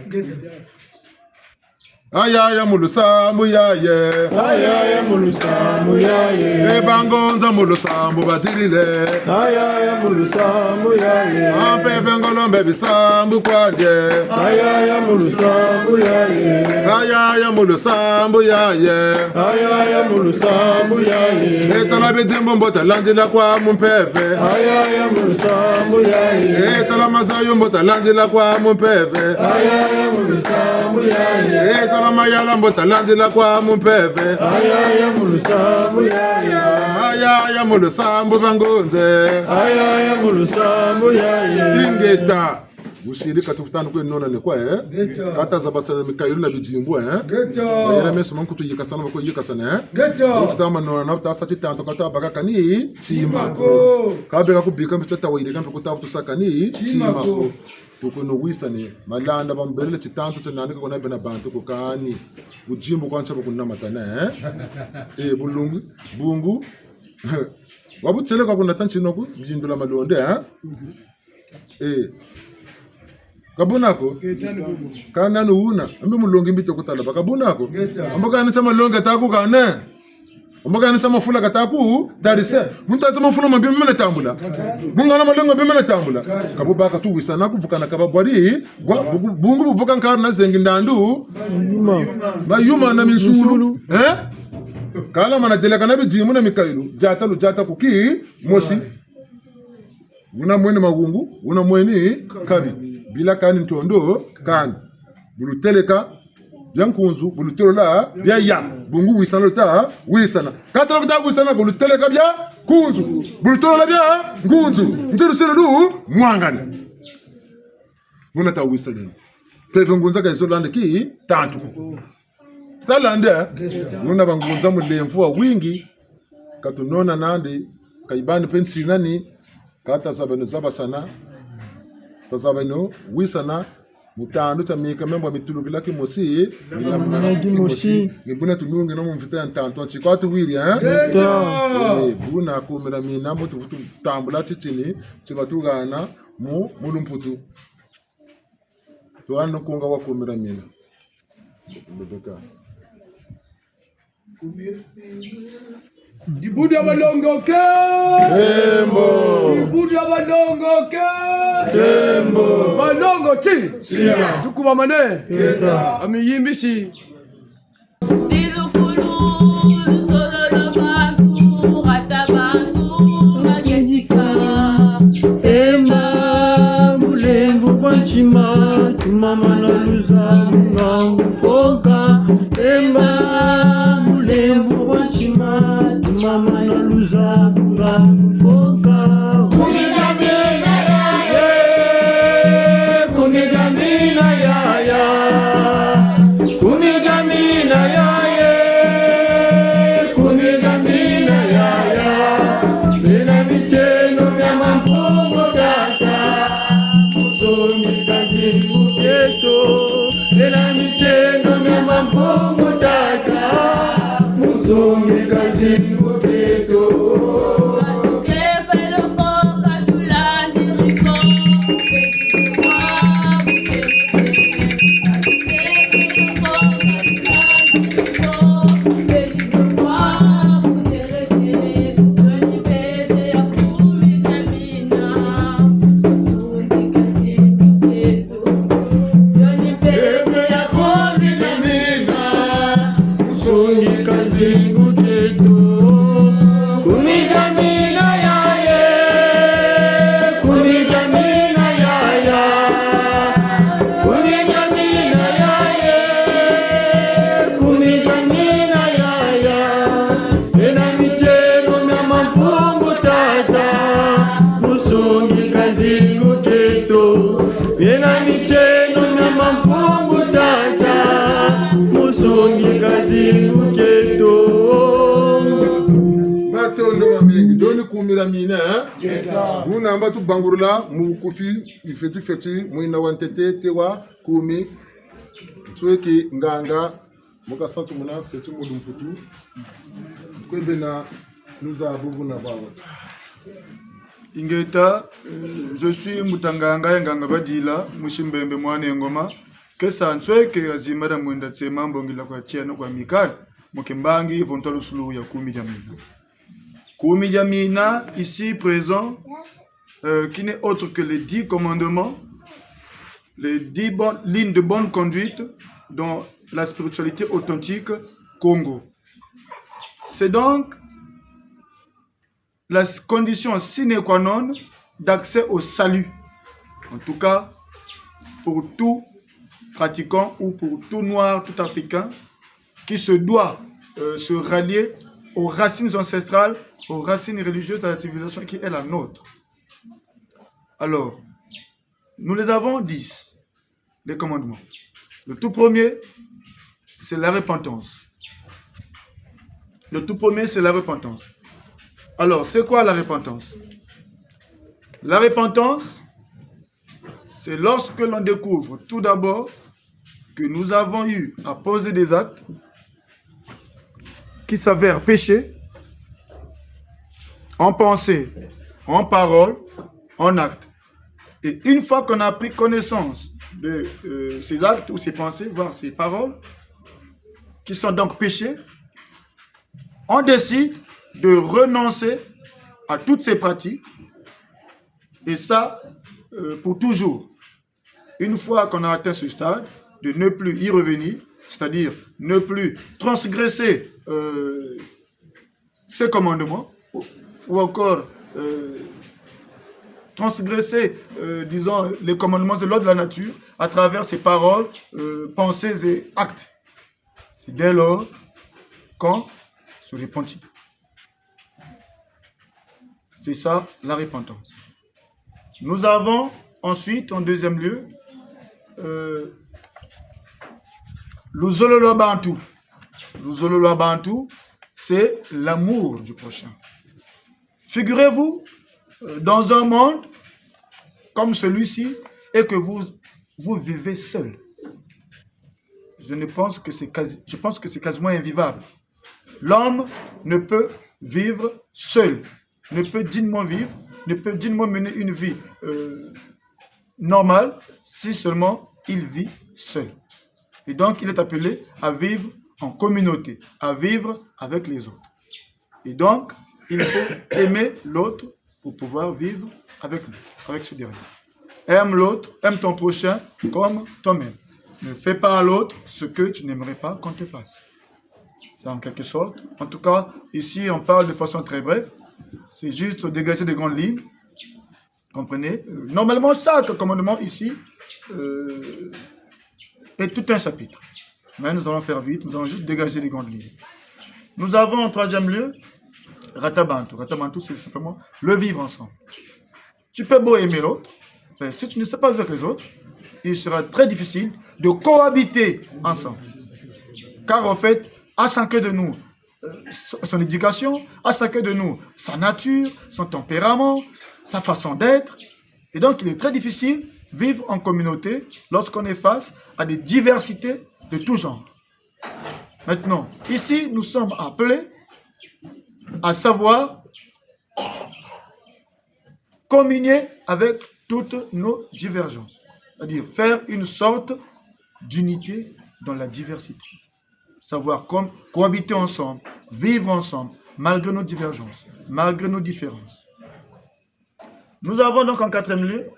Ayaya mu lusambu yaye. Ayaya mu lusambu yaye. E bangunza mu lusambu bazilile. Ayaya mu lusambu yaye. A mpeve ngolo mbe bisambu kwandi. Ayaya mu lusambu yaye. Ayaya mu lusambu yaye. Ayaya mu lusambu yaye. E tala bidimbu mbo talandila kwa mu mpeve. Ayaya mu lusambu yaye. E tala mazayu mbo talandila kwa mu mpeve. Ayaya mu lusambu yaye. E tala mayala mbo talandila kwa mu mpeve. Ayaya mu lusambu yaye. Ayaya mu lusambu bangunza. Ayaya mu lusambu yaye. Ingeta. Busiri ka tufutana kwe nona ne kwa, eh? Ngeta. Ka tazabasana mikayulu na bidimbu, eh? Ngeta. Bayela meso ma nkutu yikasana, bako yikasana, eh? Ngeta. Tuta ma nona na tuta sa titantu ka tabaka kani tima ko. Tima ko. Ka beka kubika mpe tata wayirika mpe ku tavutu sa kani tima ko. Tima ko. Tuku no wisane, malanda bambelele titantu tia nani ka kuna bena bantu ko kani. Budimbu kwa ntia bu kuna matana, eh? Eh, bulungu, bungu. Wabutiele kwa kuna tanti no ku, bindula malonde, eh? Eh. Ka buna ko? Ngeta ni bubu. Kana ni wuna, mbe mulongi mbi to kutala ba, ka buna ko? Ngeta. Mbo kani tia malongi taku kane. Mbo kani tia mafula kataku tarise. Muntu tia mafula mambi mena tambula. Bunga na malongi mambi mena tambula. Ka bu baka tuwisana kuvukana ka babwari, gwa, bungu, bungu buvuka nkari na zengi ndandu. Mayuma. Mayuma na minsulu. Minsulu. Eh? Kala mana delakana bidimbu na mikayulu. Diata lu diata ku kimosi. Wuna mweni mawungu, wuna mweni kabi. Bila kani ntondo, kani. Bu luteleka bia nkunzu, bu lutolola bia ya. Bungu wisana luta wisana. Ka tala kuta wisana, bu luteleka bia nkunzu, bu lutolola bia nkunzu. Nzilusulu lu mwangani. Muna ta wisana. Mpeve ngunza ka yizo landa titantu. Talande, wuna bangunza mulemvo wawingi, ka tunona nandi, ka yibani mpe nsinani, ka tazabeno zabasana, tazabeno wisana, mu tandu tia mika mia mbo mitulukila kimosi, mina muna kimosi. Ni buna tunungina mu mvita ya ntantu, nti kwa tuwiri, eh? Ngeta. Eh, buna kumira mina, mbo tuvutu tambula titini, ti batugana mu, mu lumputu. Tuwana nkunga wa kumira mina. Mbebeka. Dibundu dia balongo ke. Tembo. Dibundu dia balongo ke. Tembo. Balongo ti. Tia. Tukubamane. Ngeta. Amiyimbisi. Dilukulu, luzolo lwa bantu, rata bantu, magetika. Mpemba, mulemvo bwa ntima, tumamana luzabu ngangu mfoka. Mpemba, mulemvo bwa ntima, tumamana luzabu ngangu mfoka. Kumi dia mina ya, eh, kumi dia mina ya, ya. Kumi dia mina ya, eh, kumi dia mina ya, ya. Bena mitieno mia Mampungu tata, musongi kazingu kieto. Bena mitieno mia Mampungu tata, musongi kazingu kieto. Mpeve ya kumi dia mina, musongi kazingu kieto. Kumi dia mina ya, eh, kumi dia mina ya, ya. Kumi dia mina ya, eh, kumi dia mina ya, ya. Bena mitieno mia Mampungu tata, musongi kazingu kieto. Bena mitieno mia Mampungu tata, musongi kazingu kieto. Matondo mamingi, dio ni kumi dia mina, eh? Ngeta. Buna mba tubangurula mu bukufi, bifetifeti, mwina wa ntete, te wa kumi. Nsweki nganga, mu kasantu muna feti mu lumputu. Kwe bena luzabu buna bwabu. Ingeta, je suis Mutanganga ya Nganga Badila, musi Mbembe mwana Ngoma, Kesa nsweke ya zimba da mwenda tsema mbongila kwa tieno kwa Amicale, mu kimbangi vo ntwalusulu ya kumi dia mina. Kumi dia mina, ici présent, euh, qui n'est autre que les dix commandements, les dix bonnes lignes de bonne conduite dans la spiritualité authentique Kongo. C'est donc la s-, condition sine qua non d'accès au salut. En tout cas, pour tout pratiquant ou pour tout noir, tout africain, qui se doit, euh, se rallier aux racines ancestrales, aux racines religieuses de la civilisation qui est la nôtre. Alors, nous les avons dix, les commandements. Le tout premier, c'est la repentance. Le tout premier, c'est la repentance. Alors, c'est quoi la repentance ? La repentance, c'est lorsque l'on découvre tout d'abord que nous avons eu à poser des actes qui s'avèrent péchés en pensée, en parole, en acte. Et une fois qu'on a pris connaissance de, euh, ces actes ou ces pensées, voire ces paroles, qui sont donc péchés, on décide de renoncer à toutes ces pratiques, et ça, euh, pour toujours. Une fois qu'on a atteint ce stade, de ne plus y revenir, c'est-à-dire ne plus transgresser, euh, ces commandements, ou, ou encore, euh, transgresser, euh, disons, les commandements et lois de la nature à travers ses paroles, euh, pensées et actes. C'est dès lors qu'on se repentit. C'est ça, la repentance. Nous avons ensuite, en deuxième lieu, euh, luzolo lwa bantu. Luzolo lwa bantu, c'est l'amour du prochain. Figurez-vous, euh, dans un monde comme celui-ci et que vous, vous vivez seul. Je ne pense que c'est quasi-, je pense que c'est quasiment invivable. L'homme ne peut vivre seul, ne peut dignement vivre, ne peut dignement mener une vie, euh, normale si seulement il vit seul. Et donc, il est appelé à vivre en communauté, à vivre avec les autres. Et donc, il faut aimer l'autre pour pouvoir vivre avec lui, avec ce dernier. Aime l'autre, aime ton prochain comme toi-même. Ne fais pas à l'autre ce que tu n'aimerais pas qu'on te fasse. C'est en quelque sorte. En tout cas, ici, on parle de façon très brève. C'est juste dégager des grandes lignes. Comprenez ? Euh, normalement, chaque commandement ici, euh, est tout un chapitre. Mais nous allons faire vite, nous allons juste dégager les grandes lignes. Nous avons en troisième lieu, Rata Bantu. Rata Bantu, c'est simplement le vivre ensemble. Tu peux beau aimer l'autre, mais si tu ne sais pas vivre avec les autres, il sera très difficile de cohabiter ensemble. Car en fait, à chacun de nous, euh, son, son éducation, à chacun de nous, sa nature, son tempérament, sa façon d'être. Et donc, il est très difficile de vivre en communauté lorsqu'on est face à des diversités de tout genre. Maintenant, ici, nous sommes appelés à savoir communier avec toutes nos divergences. C'est-à-dire faire une sorte d'unité dans la diversité. Savoir com-, cohabiter ensemble, vivre ensemble, malgré nos divergences, malgré nos différences. Nous avons donc en quatrième lieu,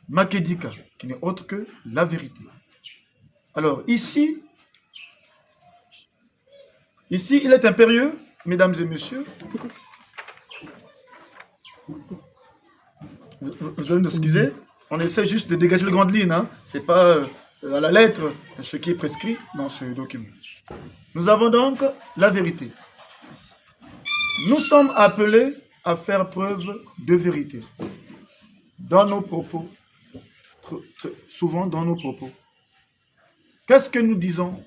Makedika, qui n'est autre que la vérité. Alors ici, ici, il est impérieux, mesdames et messieurs. Vous, vous, vous allez nous excuser, on essaie juste de dégager les grandes lignes, hein. C'est pas, euh, à la lettre ce qui est prescrit dans ce document. Nous avons donc la vérité. Nous sommes appelés à faire preuve de vérité dans nos propos, tr-, tr-, souvent dans nos propos. Qu'est-ce que nous disons ?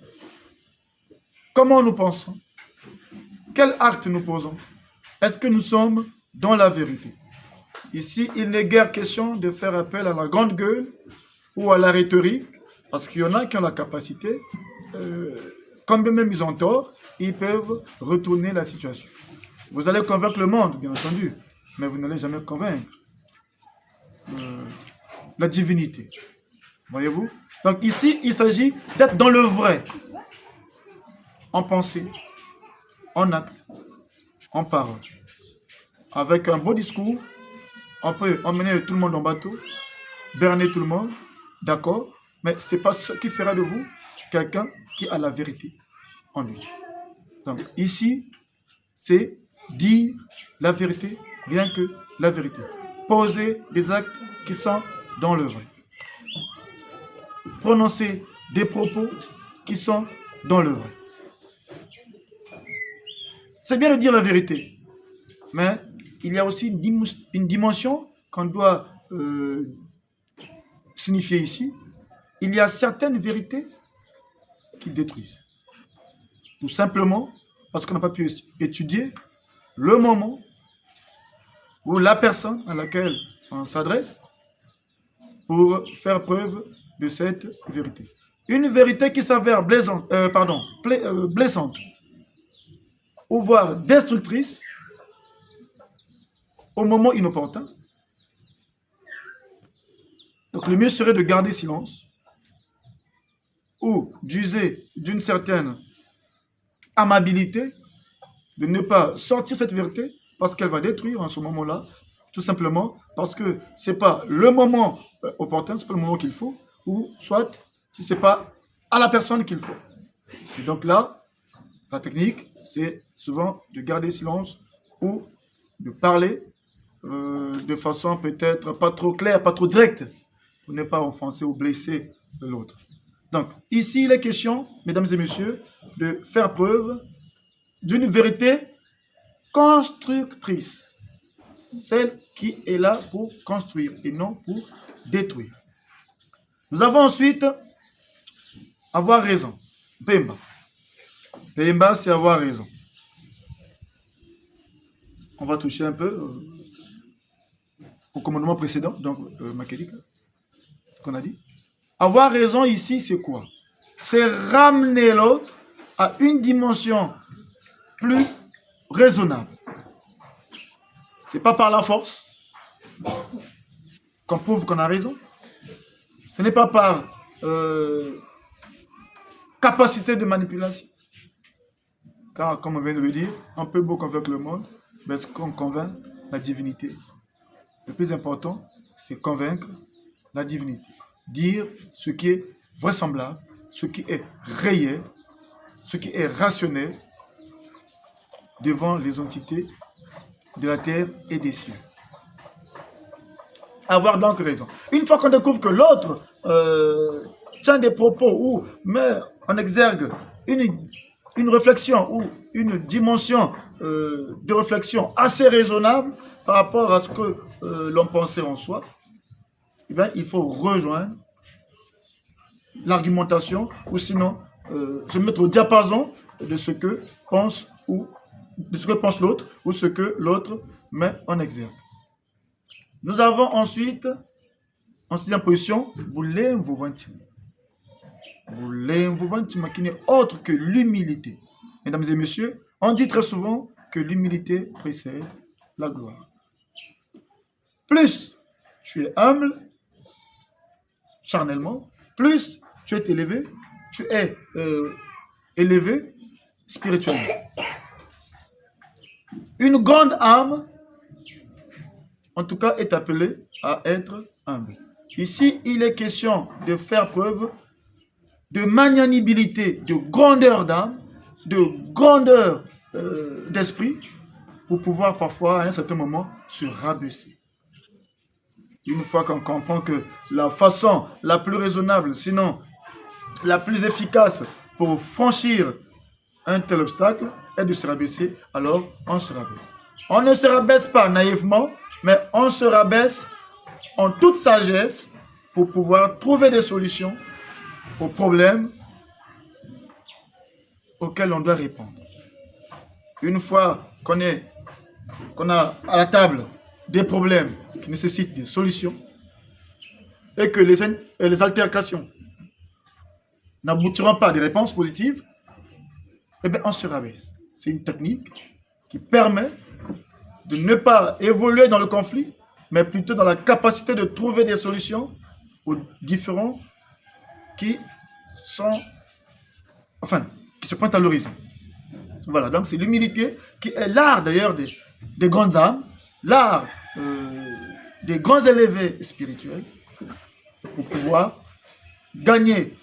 Comment nous pensons ? Quel acte nous posons ? Est-ce que nous sommes dans la vérité ? Ici, il n'est guère question de faire appel à la grande gueule ou à la rhétorique, parce qu'il y en a qui ont la capacité, euh, quand bien même ils ont tort, ils peuvent retourner la situation. Vous allez convaincre le monde, bien entendu, mais vous n'allez jamais convaincre, euh, la divinité. Voyez-vous ? Donc ici, il s'agit d'être dans le vrai, en pensée, en acte, en parole. Avec un beau discours, on peut emmener tout le monde en bateau, berner tout le monde, d'accord, mais c'est pas ce qui fera de vous quelqu'un qui a la vérité en lui. Donc ici, c'est dire la vérité, rien que la vérité. Poser des actes qui sont dans le vrai. Prononcer des propos qui sont dans le vrai. C'est bien de dire la vérité, mais il y a aussi une, dim- une dimension qu'on doit euh, signifier ici. Il y a certaines vérités qui détruisent. Tout simplement parce qu'on n'a pas pu étudier le moment ou la personne à laquelle on s'adresse pour faire preuve de cette vérité. Une vérité qui s'avère blessante, euh, pardon, pla- euh, blessante ou voire destructrice au moment inopportun. Donc le mieux serait de garder silence ou d'user d'une certaine amabilité, de ne pas sortir cette vérité parce qu'elle va détruire en ce moment-là, tout simplement parce que c'est pas le moment euh, opportun, c'est pas le moment qu'il faut, ou soit si c'est pas à la personne qu'il faut. Et donc là, la technique, c'est souvent de garder silence ou de parler euh, de façon peut-être pas trop claire, pas trop directe, pour ne pas offenser ou blesser l'autre. Donc, ici, il est question, mesdames et messieurs, de faire preuve d'une vérité constructrice, celle qui est là pour construire et non pour détruire. Nous avons ensuite avoir raison. Mpemba. Mpemba, c'est avoir raison. On va toucher un peu euh, au commandement précédent, donc euh, Makedika, ce qu'on a dit. Avoir raison ici, c'est quoi? C'est ramener l'autre à une dimension plus raisonnable. C'est pas par la force qu'on prouve qu'on a raison. Ce n'est pas par euh, capacité de manipulation. Car, comme on vient de le dire, on peut beau convaincre le monde, mais est-ce qu'on convainc la divinité? Le plus important, c'est convaincre la divinité. Dire ce qui est vraisemblable, ce qui est réel, ce qui est rationnel devant les entités de la terre et des cieux. Avoir donc raison. Une fois qu'on découvre que l'autre euh, tient des propos ou met en exergue une, une réflexion ou une dimension euh, de réflexion assez raisonnable par rapport à ce que euh, l'on pensait en soi, eh bien, il faut rejoindre l'argumentation ou sinon euh, se mettre au diapason de ce que pense ou de ce que pense l'autre ou ce que l'autre met en exergue. Nous avons ensuite, en sixième position, bulemvo bwa ntima. Bulemvo bwa ntima qui n'est autre que l'humilité. Mesdames et messieurs, on dit très souvent que l'humilité précède la gloire. Plus tu es humble, charnellement, plus tu es élevé, tu es euh, élevé spirituellement. Une grande âme, en tout cas, est appelée à être humble. Ici, il est question de faire preuve de magnanimité, de grandeur d'âme, de grandeur euh, d'esprit, pour pouvoir parfois, à un certain moment, se rabaisser. Une fois qu'on comprend que la façon la plus raisonnable, sinon la plus efficace pour franchir un tel obstacle est de se rabaisser, alors on se rabaisse. On ne se rabaisse pas naïvement, mais on se rabaisse en toute sagesse pour pouvoir trouver des solutions aux problèmes auxquels on doit répondre. Une fois qu'on est, qu'on a à la table des problèmes qui nécessitent des solutions et que les, les altercations n'aboutiront pas à des réponses positives, eh bien, on se rabaisse. C'est une technique qui permet de ne pas évoluer dans le conflit, mais plutôt dans la capacité de trouver des solutions aux différents qui sont, enfin, qui se pointent à l'horizon. Voilà, donc c'est l'humilité qui est l'art d'ailleurs des, des grandes âmes, l'art euh, des grands élevés spirituels pour pouvoir gagner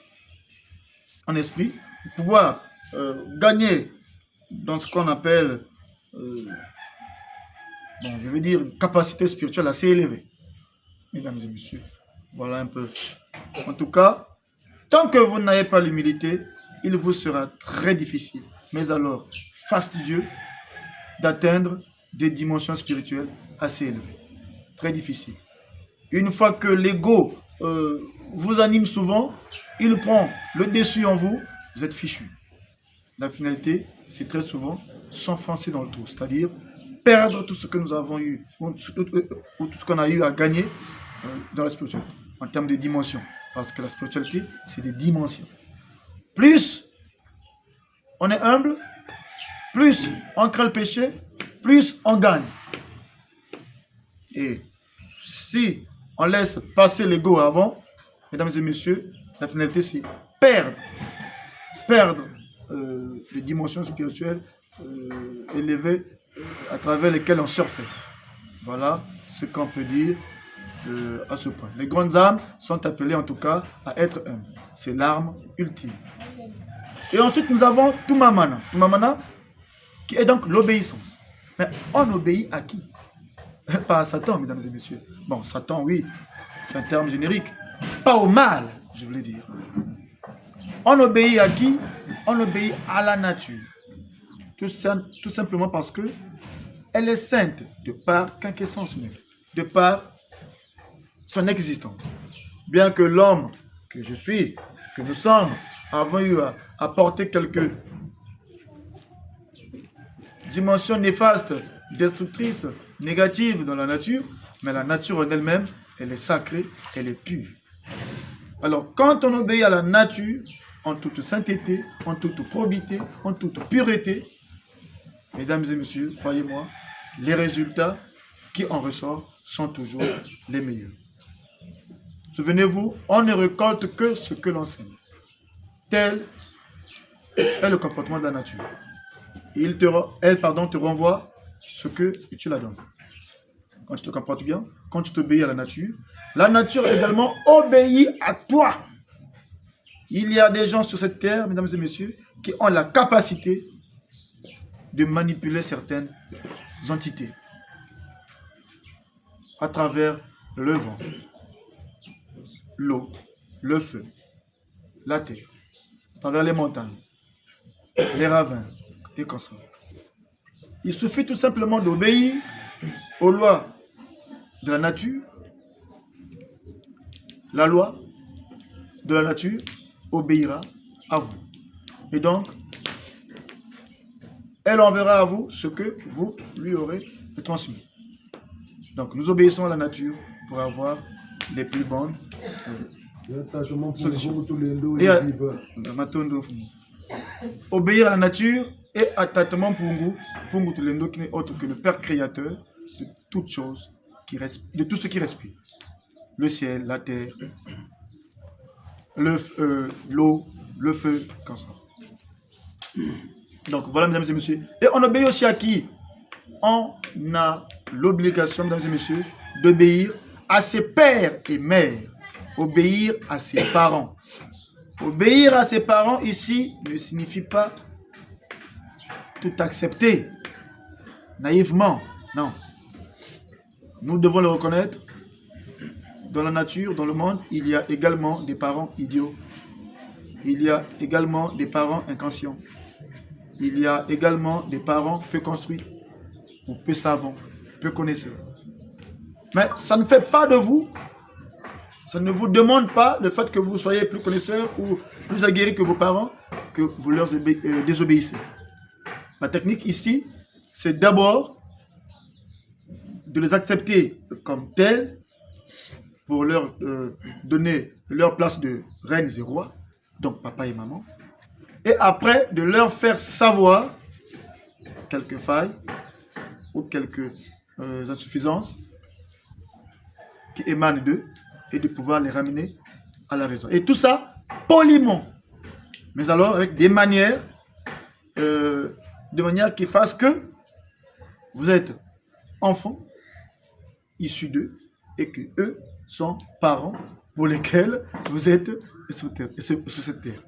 en esprit, pour pouvoir euh, gagner dans ce qu'on appelle, euh, bon, je veux dire, une capacité spirituelle assez élevée. Mesdames et messieurs, voilà un peu. En tout cas, tant que vous n'avez pas l'humilité, il vous sera très difficile, mais alors fastidieux, d'atteindre des dimensions spirituelles assez élevées. Très difficile. Une fois que l'ego euh, vous anime souvent, il prend le dessus en vous, vous êtes fichu. La finalité, c'est très souvent s'enfoncer dans le trou, c'est-à-dire perdre tout ce que nous avons eu, ou, ou- ou tout ce qu'on a eu à gagner euh, dans la spiritualité, en termes de dimension. Parce que la spiritualité, c'est des dimensions. Plus on est humble, plus on craint le péché, plus on gagne. Et si on laisse passer l'ego avant, mesdames et messieurs, la finalité, c'est perdre, perdre euh, les dimensions spirituelles euh, élevées euh, à travers lesquelles on surfe. Voilà ce qu'on peut dire euh, à ce point. Les grandes âmes sont appelées en tout cas à être humbles. C'est l'arme ultime. Et ensuite, nous avons Tumamana. Tumamana, qui est donc l'obéissance. Mais on obéit à qui? Pas à Satan, mesdames et messieurs. Bon, Satan, oui, c'est un terme générique. Pas au mal, je voulais dire. On obéit à qui? On obéit à la nature. Tout, sim- tout simplement parce que elle est sainte de par quinquessence même, de par son existence. Bien que l'homme que je suis, que nous sommes, avons eu à apporter quelques dimensions néfastes, destructrices, négatives dans la nature, mais la nature en elle-même, elle est sacrée, elle est pure. Alors, quand on obéit à la nature, en toute sainteté, en toute probité, en toute pureté, mesdames et messieurs, croyez-moi, les résultats qui en ressortent sont toujours les meilleurs. Souvenez-vous, on ne récolte que ce que l'on sème. Tel est le comportement de la nature. Il te re- elle, pardon, te renvoie ce que tu la donnes. Quand tu te comportes bien, quand tu t'obéis à la nature, la nature également obéit à toi. Il y a des gens sur cette terre, mesdames et messieurs, qui ont la capacité de manipuler certaines entités à travers le vent, l'eau, le feu, la terre, à travers les montagnes, les ravins, et comme ça. Il suffit tout simplement d'obéir aux lois de la nature. La loi de la nature obéira à vous. Et donc, elle enverra à vous ce que vous lui aurez transmis. Donc, nous obéissons à la nature pour avoir les plus bonnes euh, solutions. Et à- Matondo, mfumu. Obéir à la nature et à Tata Mampungu, Mpungu Tulendo, qui n'est autre que le Père créateur de toutes choses qui resp- de tout ce qui respire. Le ciel, la terre, le f- euh, l'eau, le feu, comme ça. Donc voilà, mesdames et messieurs. Et on obéit aussi à qui? On a l'obligation, mesdames et messieurs, d'obéir à ses pères et mères, obéir à ses parents. Obéir à ses parents ici ne signifie pas tout accepter naïvement, non. Nous devons le reconnaître, dans la nature, dans le monde, il y a également des parents idiots. Il y a également des parents inconscients. Il y a également des parents peu construits, ou peu savants, peu connaisseurs. Mais ça ne fait pas de vous, ça ne vous demande pas le fait que vous soyez plus connaisseur ou plus aguerri que vos parents, que vous leur obé- euh, désobéissez. La technique ici, c'est d'abord de les accepter comme tels pour leur euh, donner leur place de reines et rois, donc papa et maman, et après de leur faire savoir quelques failles ou quelques euh, insuffisances qui émanent d'eux et de pouvoir les ramener à la raison. Et tout ça poliment, mais alors avec des manières, euh, de manière qui fasse que vous êtes enfant issu d'eux et que eux sont parents pour lesquels vous êtes sur terre, sur cette terre,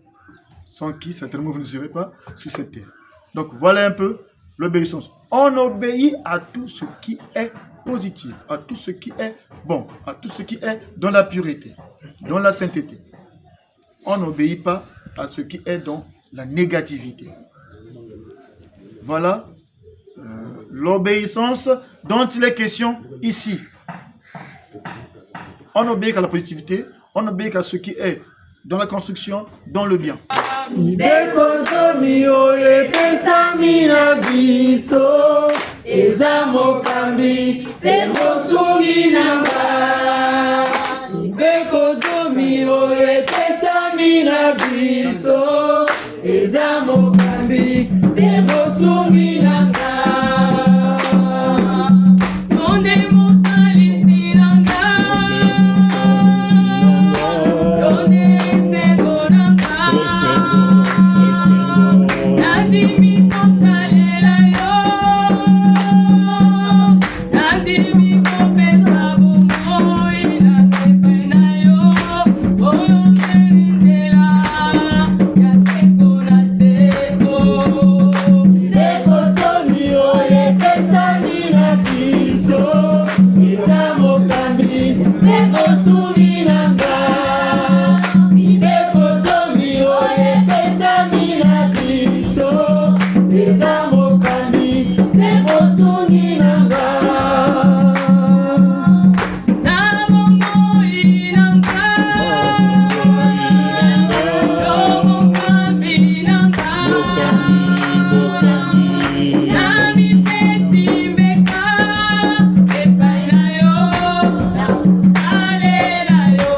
sans qui certainement vous ne serez pas sur cette terre. Donc voilà un peu l'obéissance. On obéit à tout ce qui est positif, à tout ce qui est bon, à tout ce qui est dans la pureté, dans la sainteté. On n'obéit pas à ce qui est dans la négativité. Voilà, euh, l'obéissance dont il est question ici. On n'obéit qu'à la positivité, on n'obéit qu'à ce qui est dans la construction, dans le bien. Mibeko zomi oyo epesami na biso, eza mokambi mpe mosungi na nga. Mibeko zomi oyo epesami na biso, eza mokambi mpe mosungi na nga. Yo nde mosalisi na nga. Yo nde esengo na nga. Nandimi kosalela yo. Nandimi kopesa bomoi na ngai epai na yo. Oyo nde nzela ya seko na seko. Mibeko zomi oyo epesami na biso, eza mokambi mpe mosungi na nga. Mibeko zomi oyo epesami na biso, eza mokambi mpe mosungi na nga. Na bomoi na nga. Yo mokambi na nga. Namipesi mbeka epai na yo, nakosalela yo.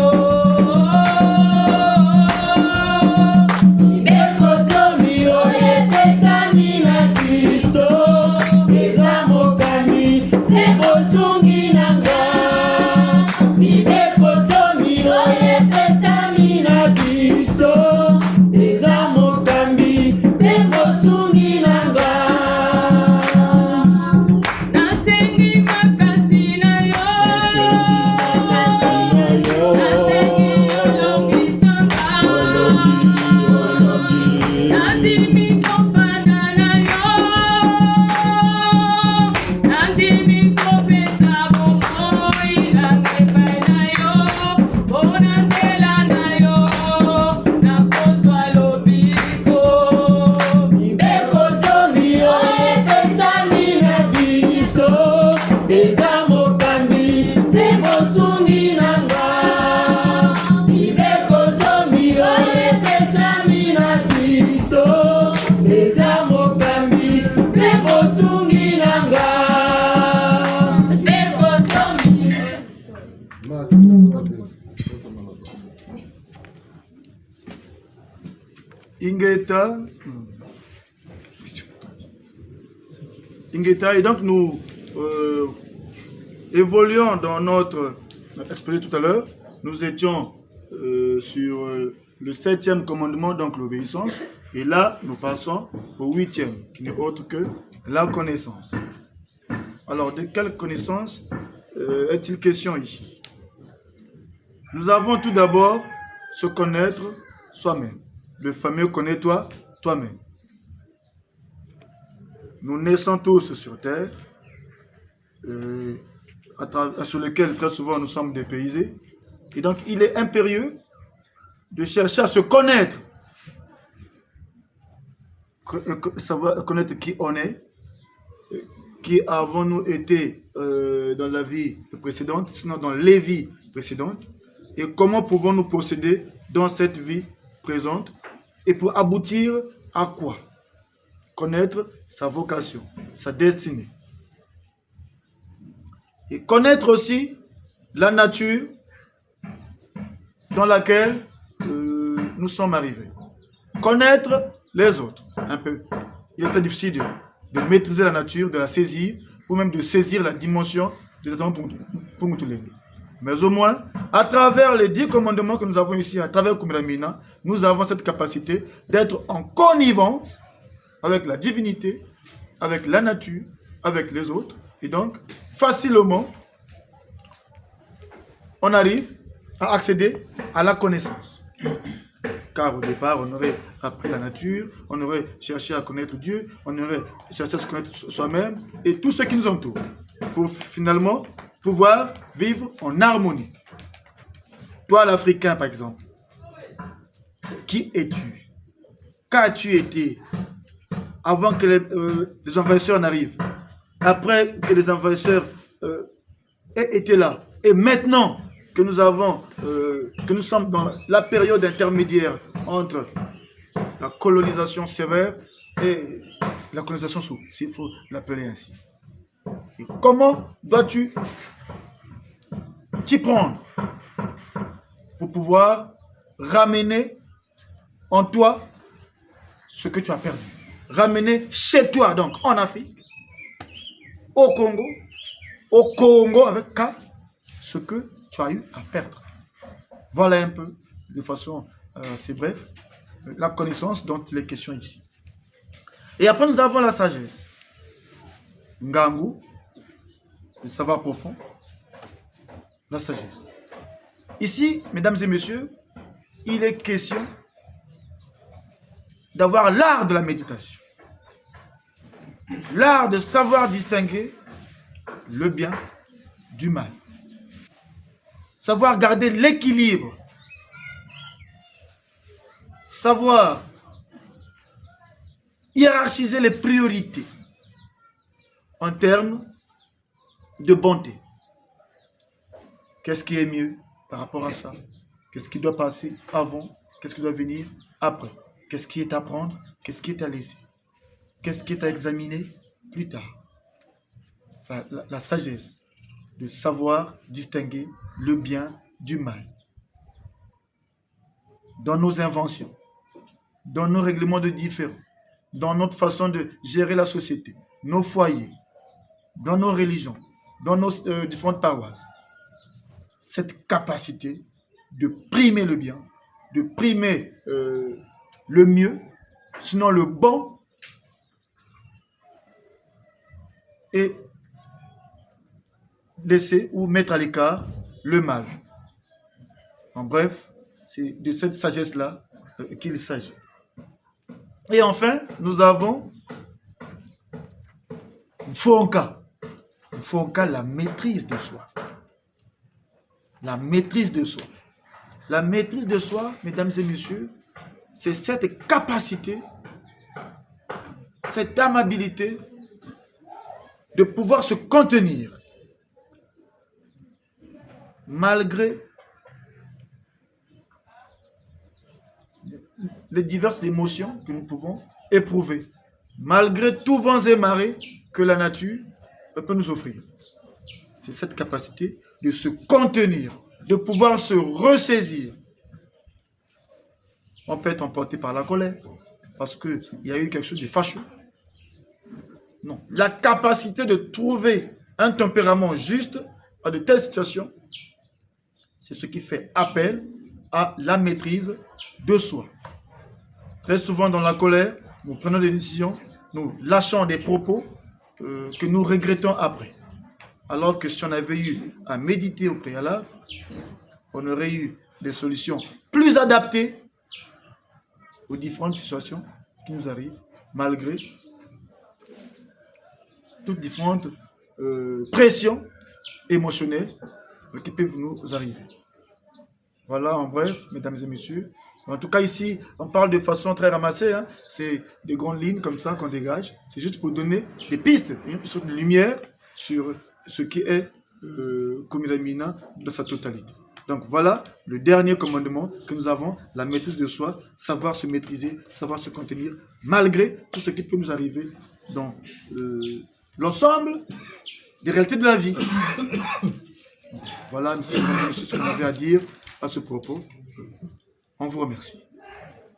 Mibeko zomi oyo epesami na biso, eza mokambi mpe mosungi na nga. Mibeko zomi oyo epesami na biso, eza mokambi mpe mosungi na nga. Nasengi makasi na yo. Nasengi yo longisa nga. Nandimi kofanda na yo. Nandimi kopesa bomoi na ngai epai na yo. Mpo na nzela na yo, nakozwa lobiko. Mibeko zomi oyo epesami na biso, eza mokambi mpe mosungi na nga. Mibeko zomi oyo epesami na biso, eza mokambi mpe mosungi na nga. Mibeko zomi. Ingeta. Ingeta. Et donc nous, euh, évoluons dans notre exposé tout à l'heure. Nous étions, euh, sur, euh, le septième commandement, donc l'obéissance. Et là, nous passons au huitième, qui n'est autre que la connaissance. Alors, de quelle connaissance, euh, est-il question ici ? Nous avons tout d'abord se connaître soi-même. Le fameux connais-toi toi-même. Nous naissons tous sur terre, euh, à tra-, sur lequel très souvent nous sommes dépaysés. Et donc, il est impérieux de chercher à se connaître, co-, euh, co-, savoir connaître qui on est, euh, qui avons-nous été, euh, dans la vie précédente, sinon dans les vies précédentes, et comment pouvons-nous procéder dans cette vie présente, et pour aboutir à quoi ? Connaître sa vocation, sa destinée. Et connaître aussi la nature dans laquelle, euh, nous sommes arrivés. Connaître les autres, un peu. Il est très difficile de, de maîtriser la nature, de la saisir, ou même de saisir la dimension de Tata Mpungu, Mpungu Tulendo. Mais au moins, à travers les dix commandements que nous avons ici, à travers Kumira Mina, nous avons cette capacité d'être en connivence avec la divinité, avec la nature, avec les autres. Et donc, facilement, on arrive à accéder à la connaissance. Car au départ, on aurait appris la nature, on aurait cherché à connaître Dieu, on aurait cherché à se connaître so-, soi-même et tout ce qui nous entoure pour finalement pouvoir vivre en harmonie. Toi, l'Africain, par exemple, qui es-tu ? Qu'as-tu été avant que les, euh, les envahisseurs n'arrivent ? Après que les envahisseurs, euh, aient été là, et maintenant que nous avons, euh, que nous sommes dans la période intermédiaire entre la colonisation sévère et la colonisation souple, s'il faut l'appeler ainsi. Et comment dois-tu t'y prendre pour pouvoir ramener en toi ce que tu as perdu ? Ramener chez toi, donc en Afrique, au Congo, au Congo avec K, ce que tu as eu à perdre. Voilà un peu, de façon, euh, assez brève, euh, la connaissance dont il est question ici. Et après, nous avons la sagesse. Ngangu, le savoir profond, la sagesse. Ici, mesdames et messieurs, il est question d'avoir l'art de la méditation. L'art de savoir distinguer le bien du mal. Savoir garder l'équilibre. Savoir hiérarchiser les priorités en termes de bonté. Qu'est-ce qui est mieux par rapport à ça ? Qu'est-ce qui doit passer avant ? Qu'est-ce qui doit venir après ? Qu'est-ce qui est à prendre ? Qu'est-ce qui est à laisser ? Qu'est-ce qui est à examiner plus tard ? Ça, la, la sagesse de savoir distinguer le bien du mal. Dans nos inventions, dans nos règlements de différends, dans notre façon de gérer la société, nos foyers, dans nos religions, dans nos, euh, différentes paroisses. Cette capacité de primer le bien, de primer, euh, le mieux, sinon le bon, et laisser ou mettre à l'écart le mal. En bref, c'est de cette sagesse-là, euh, qu'il s'agit. Et enfin, nous avons Mfonka. Mfonka, la maîtrise de soi. La maîtrise de soi. La maîtrise de soi, mesdames et messieurs, c'est cette capacité, cette amabilité de pouvoir se contenir malgré les diverses émotions que nous pouvons éprouver, malgré tous vents et marées que la nature peut nous offrir. C'est cette capacité de se contenir, de pouvoir se ressaisir. On peut être emporté par la colère parce qu'il y a eu quelque chose de fâcheux. Non, la capacité de trouver un tempérament juste à de telles situations, c'est ce qui fait appel à la maîtrise de soi. Très souvent, dans la colère, nous prenons des décisions, nous lâchons des propos, euh, que nous regrettons après. Alors que si on avait eu à méditer au préalable, on aurait eu des solutions plus adaptées aux différentes situations qui nous arrivent, malgré toutes différentes, euh, pressions émotionnelles, euh, qui peuvent nous arriver. Voilà, en bref, mesdames et messieurs. En tout cas, ici, on parle de façon très ramassée, hein. C'est des grandes lignes comme ça qu'on dégage. C'est juste pour donner des pistes, une sorte de lumière sur ce qui est, euh, Kumira Mina dans sa totalité. Donc voilà le dernier commandement que nous avons, la maîtrise de soi, savoir se maîtriser, savoir se contenir, malgré tout ce qui peut nous arriver dans, euh, l'ensemble des réalités de la vie. Voilà, monsieur, monsieur, ce qu'on avait à dire à ce propos. On vous remercie.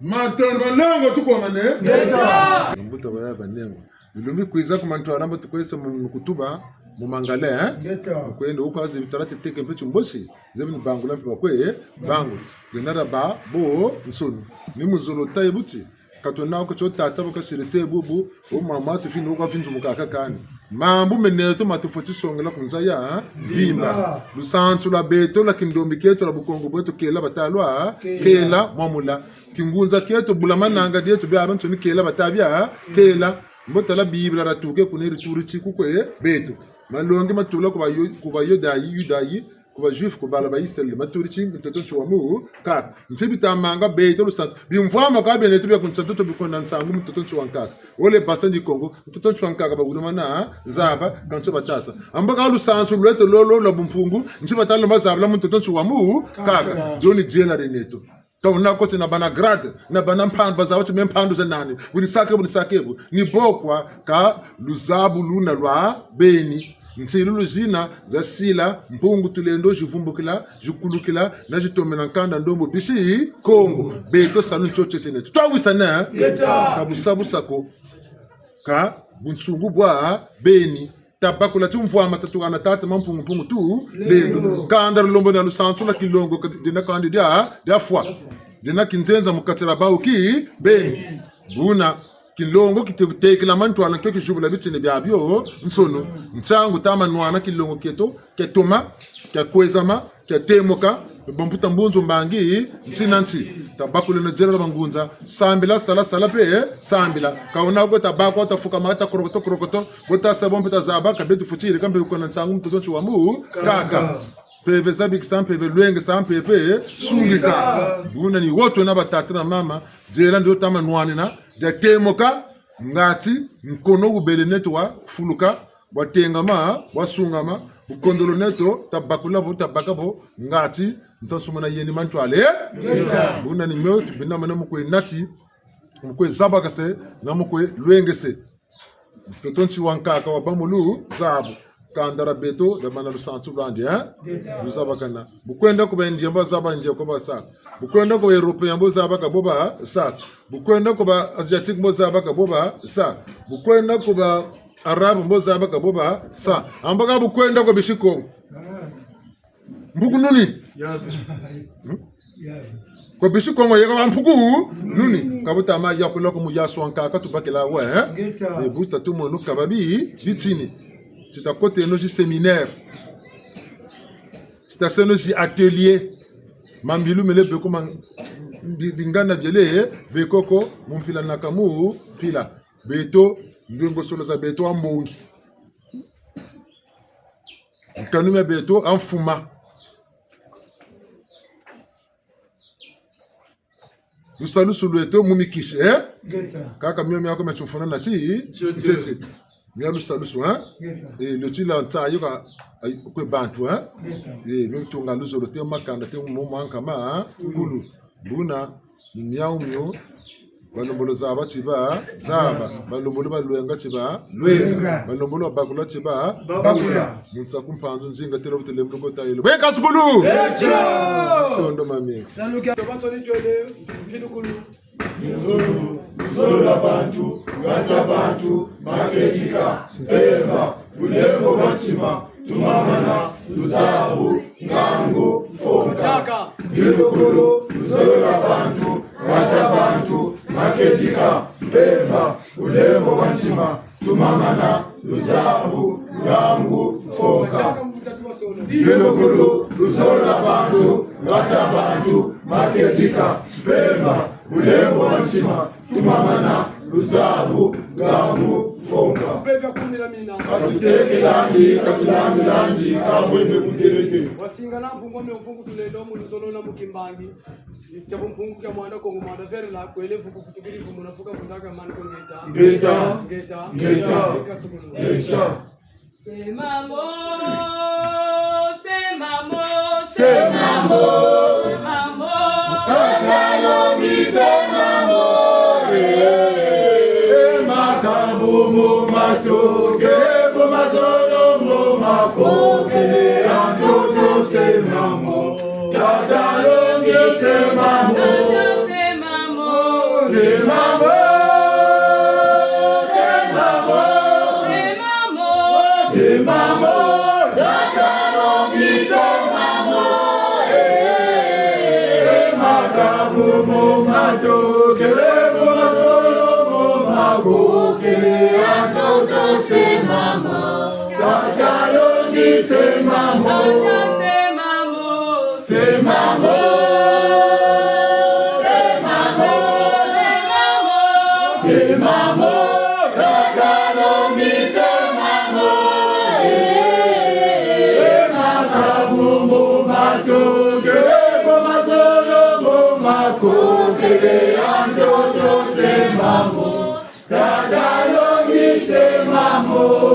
Matondo manengo, tukwamane. Ngeta. Mbuta baya banengo. Bilumbi kwiza ku mantwala mbo tukwesa mu kutuba. mu mangala, eh? Ngeta. Mu kwenda wo kwa zebi tala ti teke mpe timbosi, zebi ni bangula mpe bakwe, eh? Bangula. Bena da ba, bo, nsoni. Ni mu zolo taye buti. Ka twena ko tio tata bo kasiri te bubu, o mama tufini wo kwa vinzu mukaka kani. Mambu meneto ma tufweti songela ku nza ya, eh? Mvimba. Mvimba. Lusansu lwa beto, lwa kindombi kieto, lwa bukongo bweto, kela bata lwa, kela, kela, mwamula. Kingunza kieto, bula mananga dieto, biabiansoni kela bata bia, kela. Mbo tala Bibila datuke kuna dituri ti kukwe beto. Malongi matula ku ba Yu-, ku ba Yudayi, Yudayi, ku ba Juif, ku bala ba Israel. Maturi ti mutoto nsi wa mukaka. Nti bitamanga beto lusansu. Bimvwama kwa beneto bia ku ntoto bikonda nsangu mutoto nsi wa nkaka. Wole basa ndi Kongo, mutoto nsi wa nkaka bagulumana zaba, kanso batasa. Amba ka lusansu lweto lolo lwa bumpungu, nti batala mazabula mutoto nsi wa mukaka. Dio ni diela dieneto. Ka wuna koti na bana grade, na bana mpandu, bazaba ti me mpandu za nani. Buni sake, buni sake bu. Ni bo kwa ka luzabu luna lwa beni. Nsilulu zina zasila, Mpungu Tulendo zivumbukila, zikulukila, na zitomena nkanda ndombo bisi Kongo. Beto salu ntiotio tieteneto. Twawisana, eh? Ngeta. Ka busa busa ko. Ka bunsungu bwa beni. Tabakula timvwama tatuhana tata Mampungu Mpungu Tulendo. Lendo. Kanda lulombo na lusansu lwa kilongo ka-, dina kandi dia, dia fwa. Dina kinzenza mu kati dia bawu kibeni. Buna, kilongo kitetekila mantwala nkio kizibula bitini biabio, nsono. Ntiangu tama nwana kilongo kieto, kia toma, kia kwezama, kia temuka, bambuta mbunzu mbangi, nti na nti. Tabakula na diela dia bangunza, sambila, sala, sala mpe, sambila. Ka wuna ko tabakwa, tafukama, takorokoto, korokoto, bo tasa bo mpe tazaba, ka beto futiri, ka mpe kona nsangu mutoto nsi wa mukaka. Mpeve zabikisa, mpeve lwengesa, mpeve sungika. Buna ni wo twena batata na mama, diela ndio tama nwanina, dia temuka, ngati, nkono wubele neto wafuluka, bwatengama, bwasungama, bukondolo neto, tabakula bo, tabaka bo, ngati, nsansumuna yeni mantwala, eh? Ngeta. Buna ni mio, tubinamana mu kwe nati, mu kwe zabakase, na mu kwe lwengese. Mutoto nsi wa nkaka wabâ mu luzabu. Kanda dia beto, dia bana lusansu lwandi, eh? Ngeta. Luzabakana. Bu kwenda ku ba India, mbo zaba India ko basa. Bu kwenda ku ba Européen, mbo zaba ka bo basa. Bu kwenda ku ba Asiatique, mbo zaba ka bo basa. Bu kwenda ku ba Arabe, mbo zaba ka bo basa. Amba ka bu kwenda ku bisi Kongo. Mpuku nuni. Hmm? Ku bisi Kongo yeka ba mpuku nuni. Ka bu tama yakula ko mu yaso wa nkaka tubakila we, eh? Ngeta. E bu tatu mono kababi, bitini. Ti takoteno zi séminaire. Ti taseno zi atelier. Mambilu mele beko man-, bi-, bingana biele, eh? Beko ko, mu mpila na ka mu mpila. Beto, ndwengo solo za beto a mbongi. Nkanu mia beto a mfuma. Lusalusu lweto mu mikisi, eh? Ngeta. Kaka mio miako mia timfuna na ti, ntete. Mia lusalusu, eh? Ngeta. Eh, lweti la nsayi ka, ay, kwe bantu, eh? Ngeta. Eh, mio ntunga luzolo te makanda te mu mwa nkama, eh? Kulu. Buna, ni miawu mio, balombolo zaba ti bazaba, balombolo balwenga ti balwenga, balombolo babakula ti babakula. Mu nsaku mpanzu nzinga tela butele mbuko tayelo. Bwe kasukulu! Tondo mami. Salu kia bansoni twele, mfilukulu. Luzolo lwa bantu, ngata bantu, makedika, mpemba, bulembo bwa ntima, tumamana, luzabu, ngangu, mfonka. Mvilukulu, luzolo lwa bantu, ngata bantu, makedika, mpemba, bulembo bwa ntima, tumamana, luzabu, ngangu, mfonka. Mvilukulu, luzolo lwa bantu, ngata bantu, makedika, mpemba, bulembo bwa ntima, tumamana, luzabu, ngangu, mfonka. Mpe vya kumi na mina. Katutekelandi, katulandilandi, kabwende kuteleke. Wasingana mpungu mio mpungu tulendo mu luzolo na mu kimbangi. Kia bumpungu kia mwana Kongo, mwana verela, kwele vuku vutukiri vumu na fuka vundaka mani ko ngeta. Ngeta. Ngeta. Ngeta. Ngeta sukulu. Ngeta. C'est maman, c'est maman, c'est maman, c'est maman. Tata Longi, c'est maman, eh. Makambu mu mato, kele ku mazolo mu mako, kele a ntoto, c'est maman. Tata Longi, c'est maman. Tata, c'est maman. C'est maman. C'est maman. C'est maman. C'est maman. Mo matokele, mo mazolo, mo makokele, a ntoto c'est maman. Tata longi c'est maman. Tata c'est maman. C'est maman. C'est maman. C'est maman. C'est maman. Tata longi c'est maman. Eh, eh, eh, eh, makambo mo matokele, mo mazolo, mo makokele, a ntoto c'est maman. Tata longi c'est maman.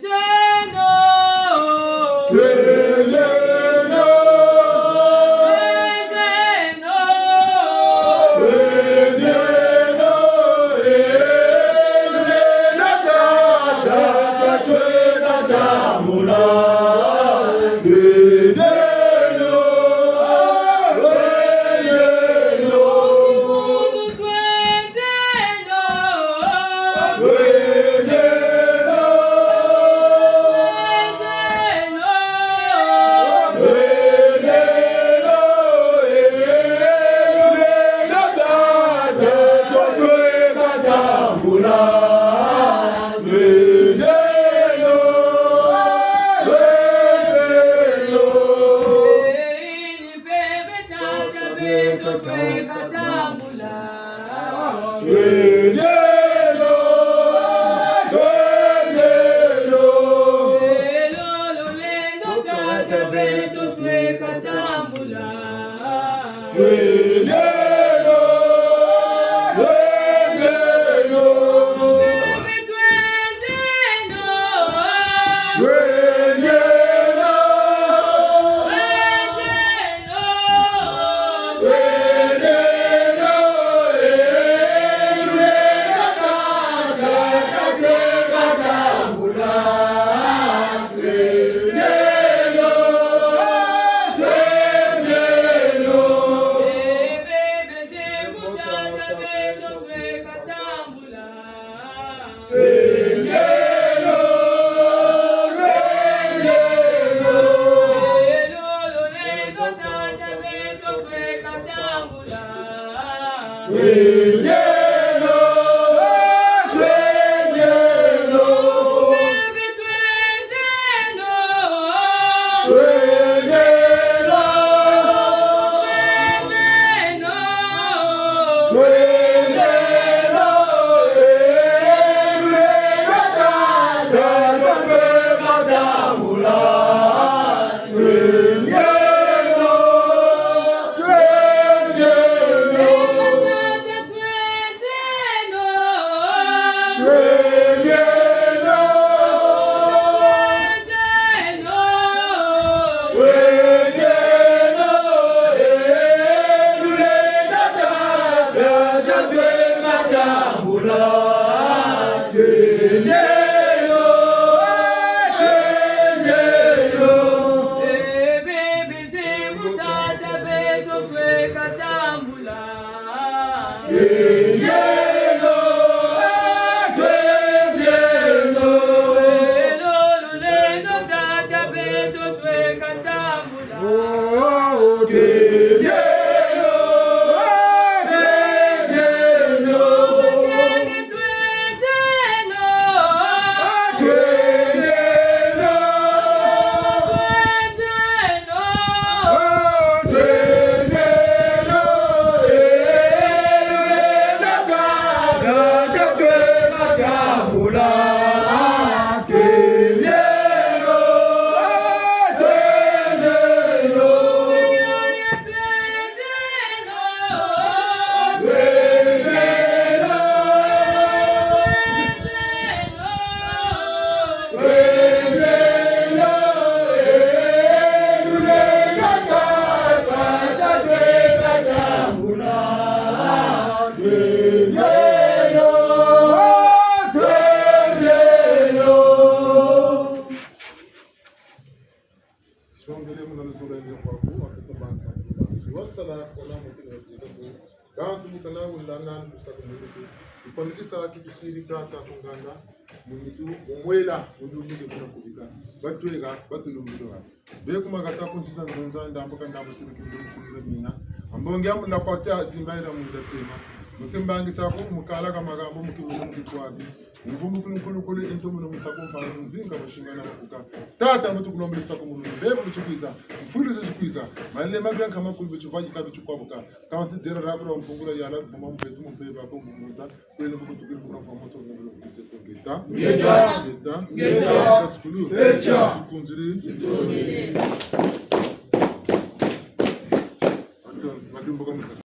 Twendeno. Twendeno. Twendeno. Eh, twendeno tata, twendeno tambula. Twendeno. Twendeno. Twendeno, twendeno. Lelo, lulendo, tata beto tweka tambula. Twendeno, twendeno. Twendeno. Twendeno. Twendeno. Twendeno, twendeno. Lelo, lulendo, tata beto tweka tambula. Twendeno, twendeno. Baby, twendeno. Twendeno. Twendeno. Twendeno, eh, twendeno, tata, twendeno, tambula. Twendeno, twendeno. Twendeno. Twendeno, eh, lulendo tata, tata, tweka tambula. Twendeno, twendeno. Eh, bebe, nzembo tata beto tweka tambula. Twendeno, twendeno. Lelo, lulendo, tata beto tweka tambula. Oh, twendeno, twendeno. Twendeno. Twendeno. Tongele muna luzolo lwandi kwaku, wa tuka bantu mazuba. Wasala, kona mutu na yoko. Kantu mukana wulana, musaku mutu. Ifwanikisa kitusiri tata ku nganda, mu nitu, mu mwela, mu ndumile kuna kubika. Batweka, batulumbilo wa. Be kuma kata ku nsi za nzonza, ndambu ka ndambu siri kindu kulula mina. Mbongi ya mula kwa tia zimba ina mula tema. Muti mbangi tiaku mukala ka magambo mu kibulu mu kikwami. Mvumbu kulu kulu kulu into muno mutsaku mpanzu nzinga mushinga na makuka. Tata mutu kulombelesa ku munu mbevo bitukwiza. Mfulu zitukwiza. Malema bia nkama kulu bituvaika bitukwabuka. Kansi zera rabura mpungula yala buma mpetu mpe bako mumuza. Kwele kukutukiri kuna kwa moto ngulu kise ko ngeta. Ngeta. Ngeta. Ngeta. Kaskulu. Ngeta. Kunziri. Ngeta. Anto, madimbo kamusa.